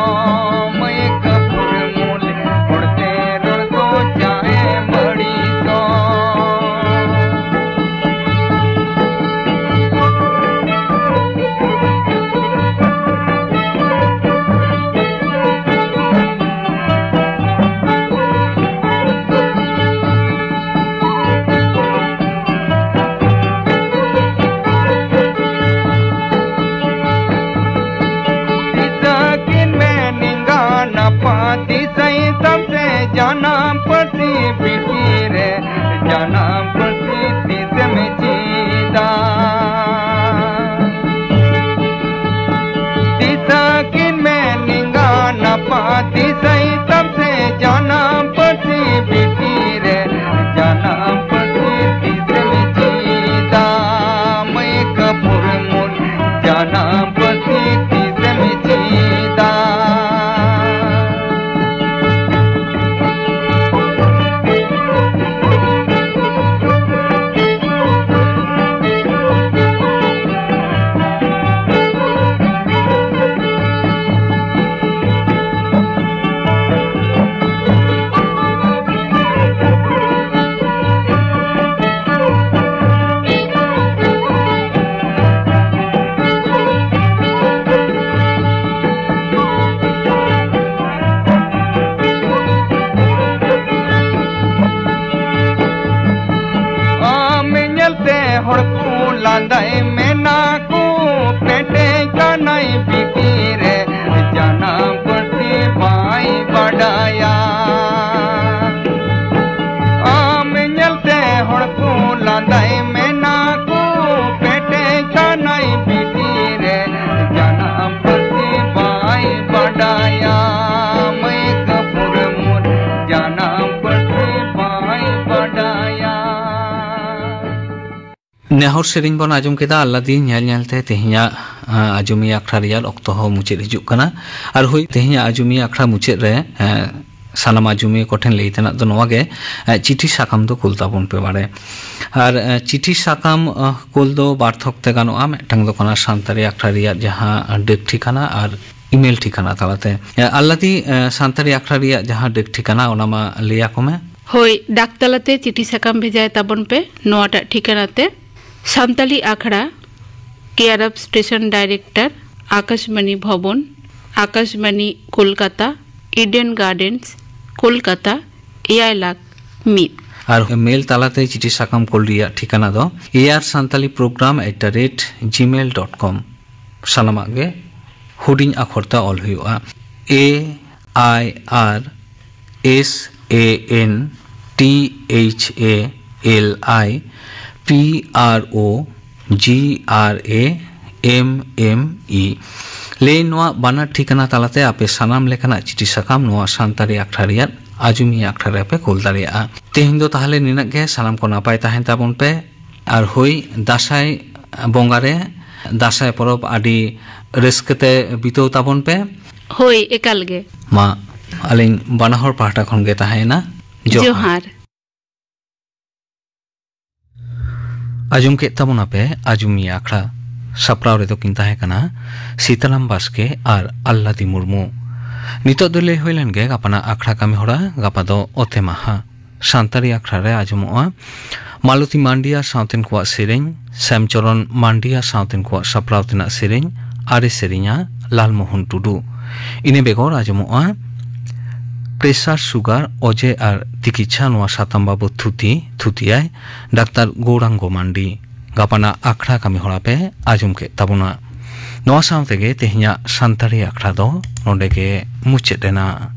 ᱢᱟᱹᱭ ᱠᱟᱹᱯᱩᱨ ᱢᱩᱞ, ᱛᱤᱥᱟᱹᱭ ᱛᱟᱢ ᱥᱮ ᱡᱟᱱᱟᱢ ᱯᱟᱹᱨᱥᱤ ᱵᱤᱴᱤ ᱨᱮ, ᱡᱟᱱᱟᱢ ᱯᱟᱹᱨᱥᱤ ᱛᱤᱥᱮᱢ ᱪᱮᱫᱟ? ᱫᱤᱥᱟᱹ ᱠᱤᱱ ᱢᱮ ᱱᱤᱝᱜᱟᱱᱟᱯᱟ, ᱫᱤᱥᱟᱹᱭ ᱛᱟᱢ ᱥᱮ ᱡᱟᱱᱟᱢ ᱯᱟᱹᱨᱥᱤ ᱵᱤᱴᱤ ᱨᱮ, ᱡᱟᱱᱟᱢ ᱯᱟᱹᱨᱥᱤ ᱛᱤᱥᱮᱢ ᱪᱮᱫᱟ? ᱢᱟᱹᱭ ᱠᱟᱹᱯᱩᱨ ᱢᱩᱨ ᱡᱟᱱᱟᱢ ᱯᱟᱹᱨᱥᱤ ᱛᱤᱥᱮᱢ ᱪᱮᱫᱟ? ᱟᱢ ᱧᱮᱞᱛᱮ ᱦᱚᱲ ᱠᱚ ᱞᱟᱸᱫᱟᱭ ᱢᱮᱱᱟ ᱠᱚ, ᱯᱮᱴᱮᱡ ᱠᱟᱱᱟᱭ ᱵᱤᱴᱤ ᱨᱮ, ᱡᱟᱱᱟᱢ ᱯᱟᱹᱨᱥᱤ ᱵᱟᱭ ᱵᱟᱰᱟᱭᱟ᱾ ᱟᱢ ᱧᱮᱞᱛᱮ ᱦᱚᱲ ᱠᱚ ᱞᱟᱸᱫᱟᱭ ᱢᱮᱱᱟ ᱠᱚ, ᱯᱮᱴᱮᱡ ᱠᱟᱱᱟᱭ ᱵᱤᱴᱤ ᱨᱮ, ᱡᱟᱱᱟᱢ ᱯᱟᱹᱨᱥᱤ ᱵᱟᱭ ᱵᱟᱰᱟᱭᱟ᱾ ᱢᱟᱹᱭ ᱠᱟᱹᱯᱩᱨ ᱢᱩᱨ ᱡᱟᱱᱟᱢ ᱯᱟᱹᱨᱥᱤ ᱵᱟᱭ ᱵᱟᱰᱟᱭᱟ᱾ ᱱᱮᱦᱚᱨ ᱥᱮᱨᱮᱧ ᱵᱚᱱ ᱟᱸᱡᱚᱢ ᱠᱮᱫᱟ ᱟᱞᱞᱟᱫᱤ ᱧᱮᱞ ᱧᱮᱞᱛᱮ ᱛᱮᱦᱮᱧᱟᱜ, ᱟ, ᱟᱸᱡᱚᱢᱤᱭᱟᱹ ᱟᱠᱷᱲᱟ ᱨᱮᱭᱟᱜ ᱚᱠᱛᱚ ᱦᱚᱸ ᱢᱩᱪᱟᱹᱫ ᱦᱤᱡᱩᱜ ᱠᱟᱱᱟ᱾ ᱟᱨ ᱦᱳᱭ, ᱛᱮᱦᱮᱧᱟᱜ ᱟᱸᱡᱚᱢᱤᱭᱟᱹ ᱟᱠᱷᱲᱟ ᱢᱩᱪᱟᱹᱫ ᱨᱮ, ᱮ, ᱥᱟᱱᱟᱢ ᱟᱸᱡᱚᱢᱤᱭᱟᱹ ᱠᱚᱴᱷᱮᱱ ᱞᱟᱹᱭ ᱛᱮᱱᱟᱜ ᱫᱚ ᱱᱚᱣᱟ ᱜᱮ, ᱮ, ᱪᱤᱴᱷᱤ ᱥᱟᱠᱟᱢ ᱫᱚ ᱠᱩᱞ ᱛᱟᱵᱚᱱ ᱯᱮ ᱵᱟᱲᱮ᱾ ᱟᱨ, ᱮ, ᱪᱤᱴᱷᱤ ᱥᱟᱠᱟᱢ, ᱟ, ᱠᱩᱞ ᱫᱚ ᱵᱟᱨ ᱛᱷᱚᱠ ᱛᱮ ᱜᱟᱱᱚᱜᱼᱟ᱾ ᱢᱤᱫᱴᱟᱝ ᱫᱚ ᱠᱟᱱᱟ ᱥᱟᱱᱛᱟᱲᱤ ᱟᱠᱷᱲᱟ ᱨᱮᱭᱟᱜ ᱡᱟᱦᱟᱸ ᱰᱟᱹᱠ ᱴᱷᱤᱠᱟᱱᱟ ᱟᱨ ᱤᱢᱮᱞ ᱴᱷᱤᱠᱟᱱᱟ ᱛᱟᱞᱟᱛᱮ᱾ ᱮ, ᱟᱞᱞᱟᱫᱤ, ᱮ, ᱥᱟᱱᱛᱟᱲᱤ ᱟᱠᱷᱲᱟ ᱨᱮᱭᱟᱜ ᱡᱟᱦᱟᱸ ᱰᱟᱹᱠ ᱴᱷᱤᱠᱟᱱᱟ ᱚᱱᱟ ᱢᱟ ᱞᱟᱹᱭ ᱟᱠᱚ ᱢᱮ᱾ ᱦᱳᱭ, ᱰᱟᱠ ᱛᱟᱞᱟᱛᱮ ᱪᱤᱴᱷᱤ ᱥᱟᱠᱟᱢ ᱵᱷᱮᱡᱟᱭ ᱛᱟᱵᱚᱱ ᱯᱮ ᱱᱚᱣᱟᱴᱟᱜ ᱴᱷᱤᱠᱟᱹᱱᱟ ᱛᱮ, ᱥᱟᱱᱛᱟᱞᱤ ᱟᱠᱷᱲᱟ, care of station director, Akashvani Bhavan, Akashvani Kolkata, Eden Gardens, Kolkata, ᱮᱭᱟᱭ ᱞᱟᱠᱷ ᱢᱤᱫ᱾ ᱟᱨ ᱢᱮᱞ ᱛᱟᱞᱟᱛᱮ ᱪᱤᱴᱷᱤ ᱥᱟᱠᱟᱢ ᱠᱳᱞ ᱨᱮᱭᱟᱜ ᱴᱷᱤᱠᱟᱹᱱᱟ ᱫᱚ ᱮ ᱟᱨ Santali programme at the rate Gmail dot com. ᱥᱟᱱᱟᱢᱟᱜ ᱜᱮ ᱦᱩᱰᱤᱧ ᱟᱠᱷᱚᱨ ᱛᱮ ᱚᱞ ᱦᱩᱭᱩᱜᱼᱟ᱾ ᱮ I R S A N T H A L I P R O G R A M M E ᱞᱟᱹᱭ ᱱᱚᱣᱟ ᱵᱟᱱᱟᱨ ᱴᱷᱤᱠᱟᱹᱱᱟ ᱛᱟᱞᱟᱛᱮ ᱟᱯᱮ ᱥᱟᱱᱟᱢ ᱞᱮᱠᱟᱱᱟᱜ ᱪᱤᱴᱷᱤ ᱥᱟᱠᱟᱢ ᱱᱚᱣᱟ ᱥᱟᱱᱛᱟᱲᱤ ᱟᱠᱷᱲᱟ ᱨᱮᱭᱟᱜ ᱟᱡᱩᱢᱤ ᱟᱠᱷᱲᱟ ᱨᱮ ᱯᱮ ᱠᱩᱞ ᱫᱟᱲᱮᱭᱟᱜᱼᱟ᱾ ᱛᱮᱦᱮᱧ ᱫᱚ ᱛᱟᱦᱚᱞᱮ ᱱᱤᱱᱟᱹᱜ ᱜᱮ᱾ ᱥᱟᱱᱟᱢ ᱠᱚ ᱱᱟᱯᱟᱭ ᱛᱟᱦᱮᱱ ᱛᱟᱵᱚᱱ ᱯᱮ᱾ ᱟᱨ ᱦᱳᱭ, ᱫᱟᱸᱥᱟᱭ ᱵᱚᱸᱜᱟ ᱨᱮ ᱫᱟᱸᱥᱟᱭ ᱯᱚᱨᱚᱵᱽ ᱟᱹᱰᱤ ᱨᱟᱹᱥᱠᱟᱹ ᱛᱮ ᱵᱤᱛᱟᱹᱣ ᱛᱟᱵᱚᱱ ᱯᱮ᱾ ᱦᱳᱭ, ᱮᱠᱟᱞ ᱜᱮ᱾ ᱢᱟ, ᱟᱹᱞᱤᱧ ᱵᱟᱱᱟ ᱦᱚᱲ ᱯᱟᱦᱴᱟ ᱠᱷᱚᱱ ᱜᱮ ᱛᱟᱦᱮᱸᱭᱮᱱᱟ ᱡᱚᱦᱟᱨ᱾ ᱡᱚᱦᱟᱨ᱾ ᱟᱸᱡᱚᱢ ᱠᱮᱫ ᱛᱟᱵᱚᱱᱟᱯᱮ ᱟᱸᱡᱚᱢᱤᱭᱟᱹ ᱟᱠᱷᱲᱟ᱾ ᱥᱟᱯᱲᱟᱣ ᱨᱮᱫᱚ ᱠᱤᱱ ᱛᱟᱦᱮᱸ ᱠᱟᱱᱟ ᱥᱤᱛᱟᱨᱟᱢ ᱵᱟᱥᱠᱮ ᱟᱨ ᱟᱞᱞᱟᱫᱤ ᱢᱩᱨᱢᱩ᱾ ᱱᱤᱛᱚᱜ ᱫᱚ ᱞᱟᱹᱭ ᱦᱩᱭ ᱞᱮᱱ ᱜᱮ ᱜᱟᱯᱟᱱᱟᱜ ᱟᱠᱷᱲᱟ ᱠᱟᱹᱢᱤ ᱦᱚᱨᱟ᱾ ᱜᱟᱯᱟ ᱫᱚ ᱚᱛᱮ ᱢᱟᱦᱟ᱾ ᱥᱟᱱᱛᱟᱲᱤ ᱟᱠᱷᱲᱟ ᱨᱮ ᱟᱸᱡᱚᱢᱚᱜᱼᱟ ᱢᱟᱞᱚᱛᱤ ᱢᱟᱱᱰᱤᱭᱟ ᱥᱟᱶᱛᱮᱱ ᱠᱚᱣᱟᱜ ᱥᱮᱨᱮᱧ, ᱥᱮᱢᱪᱚᱨᱚᱱ ᱢᱟᱱᱰᱤᱭᱟ ᱥᱟᱶᱛᱮᱱ ᱠᱚᱣᱟᱜ ᱥᱟᱯᱲᱟᱣ ᱛᱮᱱᱟᱜ ᱥᱮᱨᱮᱧ, ᱟᱨᱮ ᱥᱮᱨᱮᱧᱟ ᱞᱟᱞᱢᱳᱦᱚᱱ ᱴᱩᱰᱩ᱾ ᱤᱱᱟᱹ ᱵᱮᱜᱚᱨ ᱟᱸᱡᱚᱢᱚᱜᱼᱟ ᱯᱨᱮᱥᱟᱨ ᱥᱩᱜᱟᱨ ᱚᱡᱮ ᱟᱨ ᱛᱤᱠᱤᱪᱷᱟ, ᱱᱚᱣᱟ ᱥᱟᱛᱟᱢ ᱵᱟᱵᱚᱛ ᱛᱷᱩᱛᱤ, ᱛᱷᱩᱛᱤᱭᱟᱭ ᱰᱟᱠᱛᱟᱨ ᱜᱳᱣᱨᱟᱝᱜᱚ ᱢᱟᱱᱰᱤ᱾ ᱜᱟᱯᱟᱱᱟᱜ ᱟᱠᱷᱲᱟ ᱠᱟᱹᱢᱤ ᱦᱚᱨᱟ ᱯᱮ ᱟᱸᱡᱚᱢ ᱠᱮᱫ ᱛᱟᱵᱚᱱᱟ᱾ ᱱᱚᱣᱟ ᱥᱟᱶ ᱛᱮᱜᱮ ᱛᱮᱦᱮᱧᱟᱜ ᱥᱟᱱᱛᱟᱲᱤ ᱟᱠᱷᱲᱟ ᱫᱚ ᱱᱚᱰᱮ ᱜᱮ ᱢᱩᱪᱟᱹᱫ ᱮᱱᱟ᱾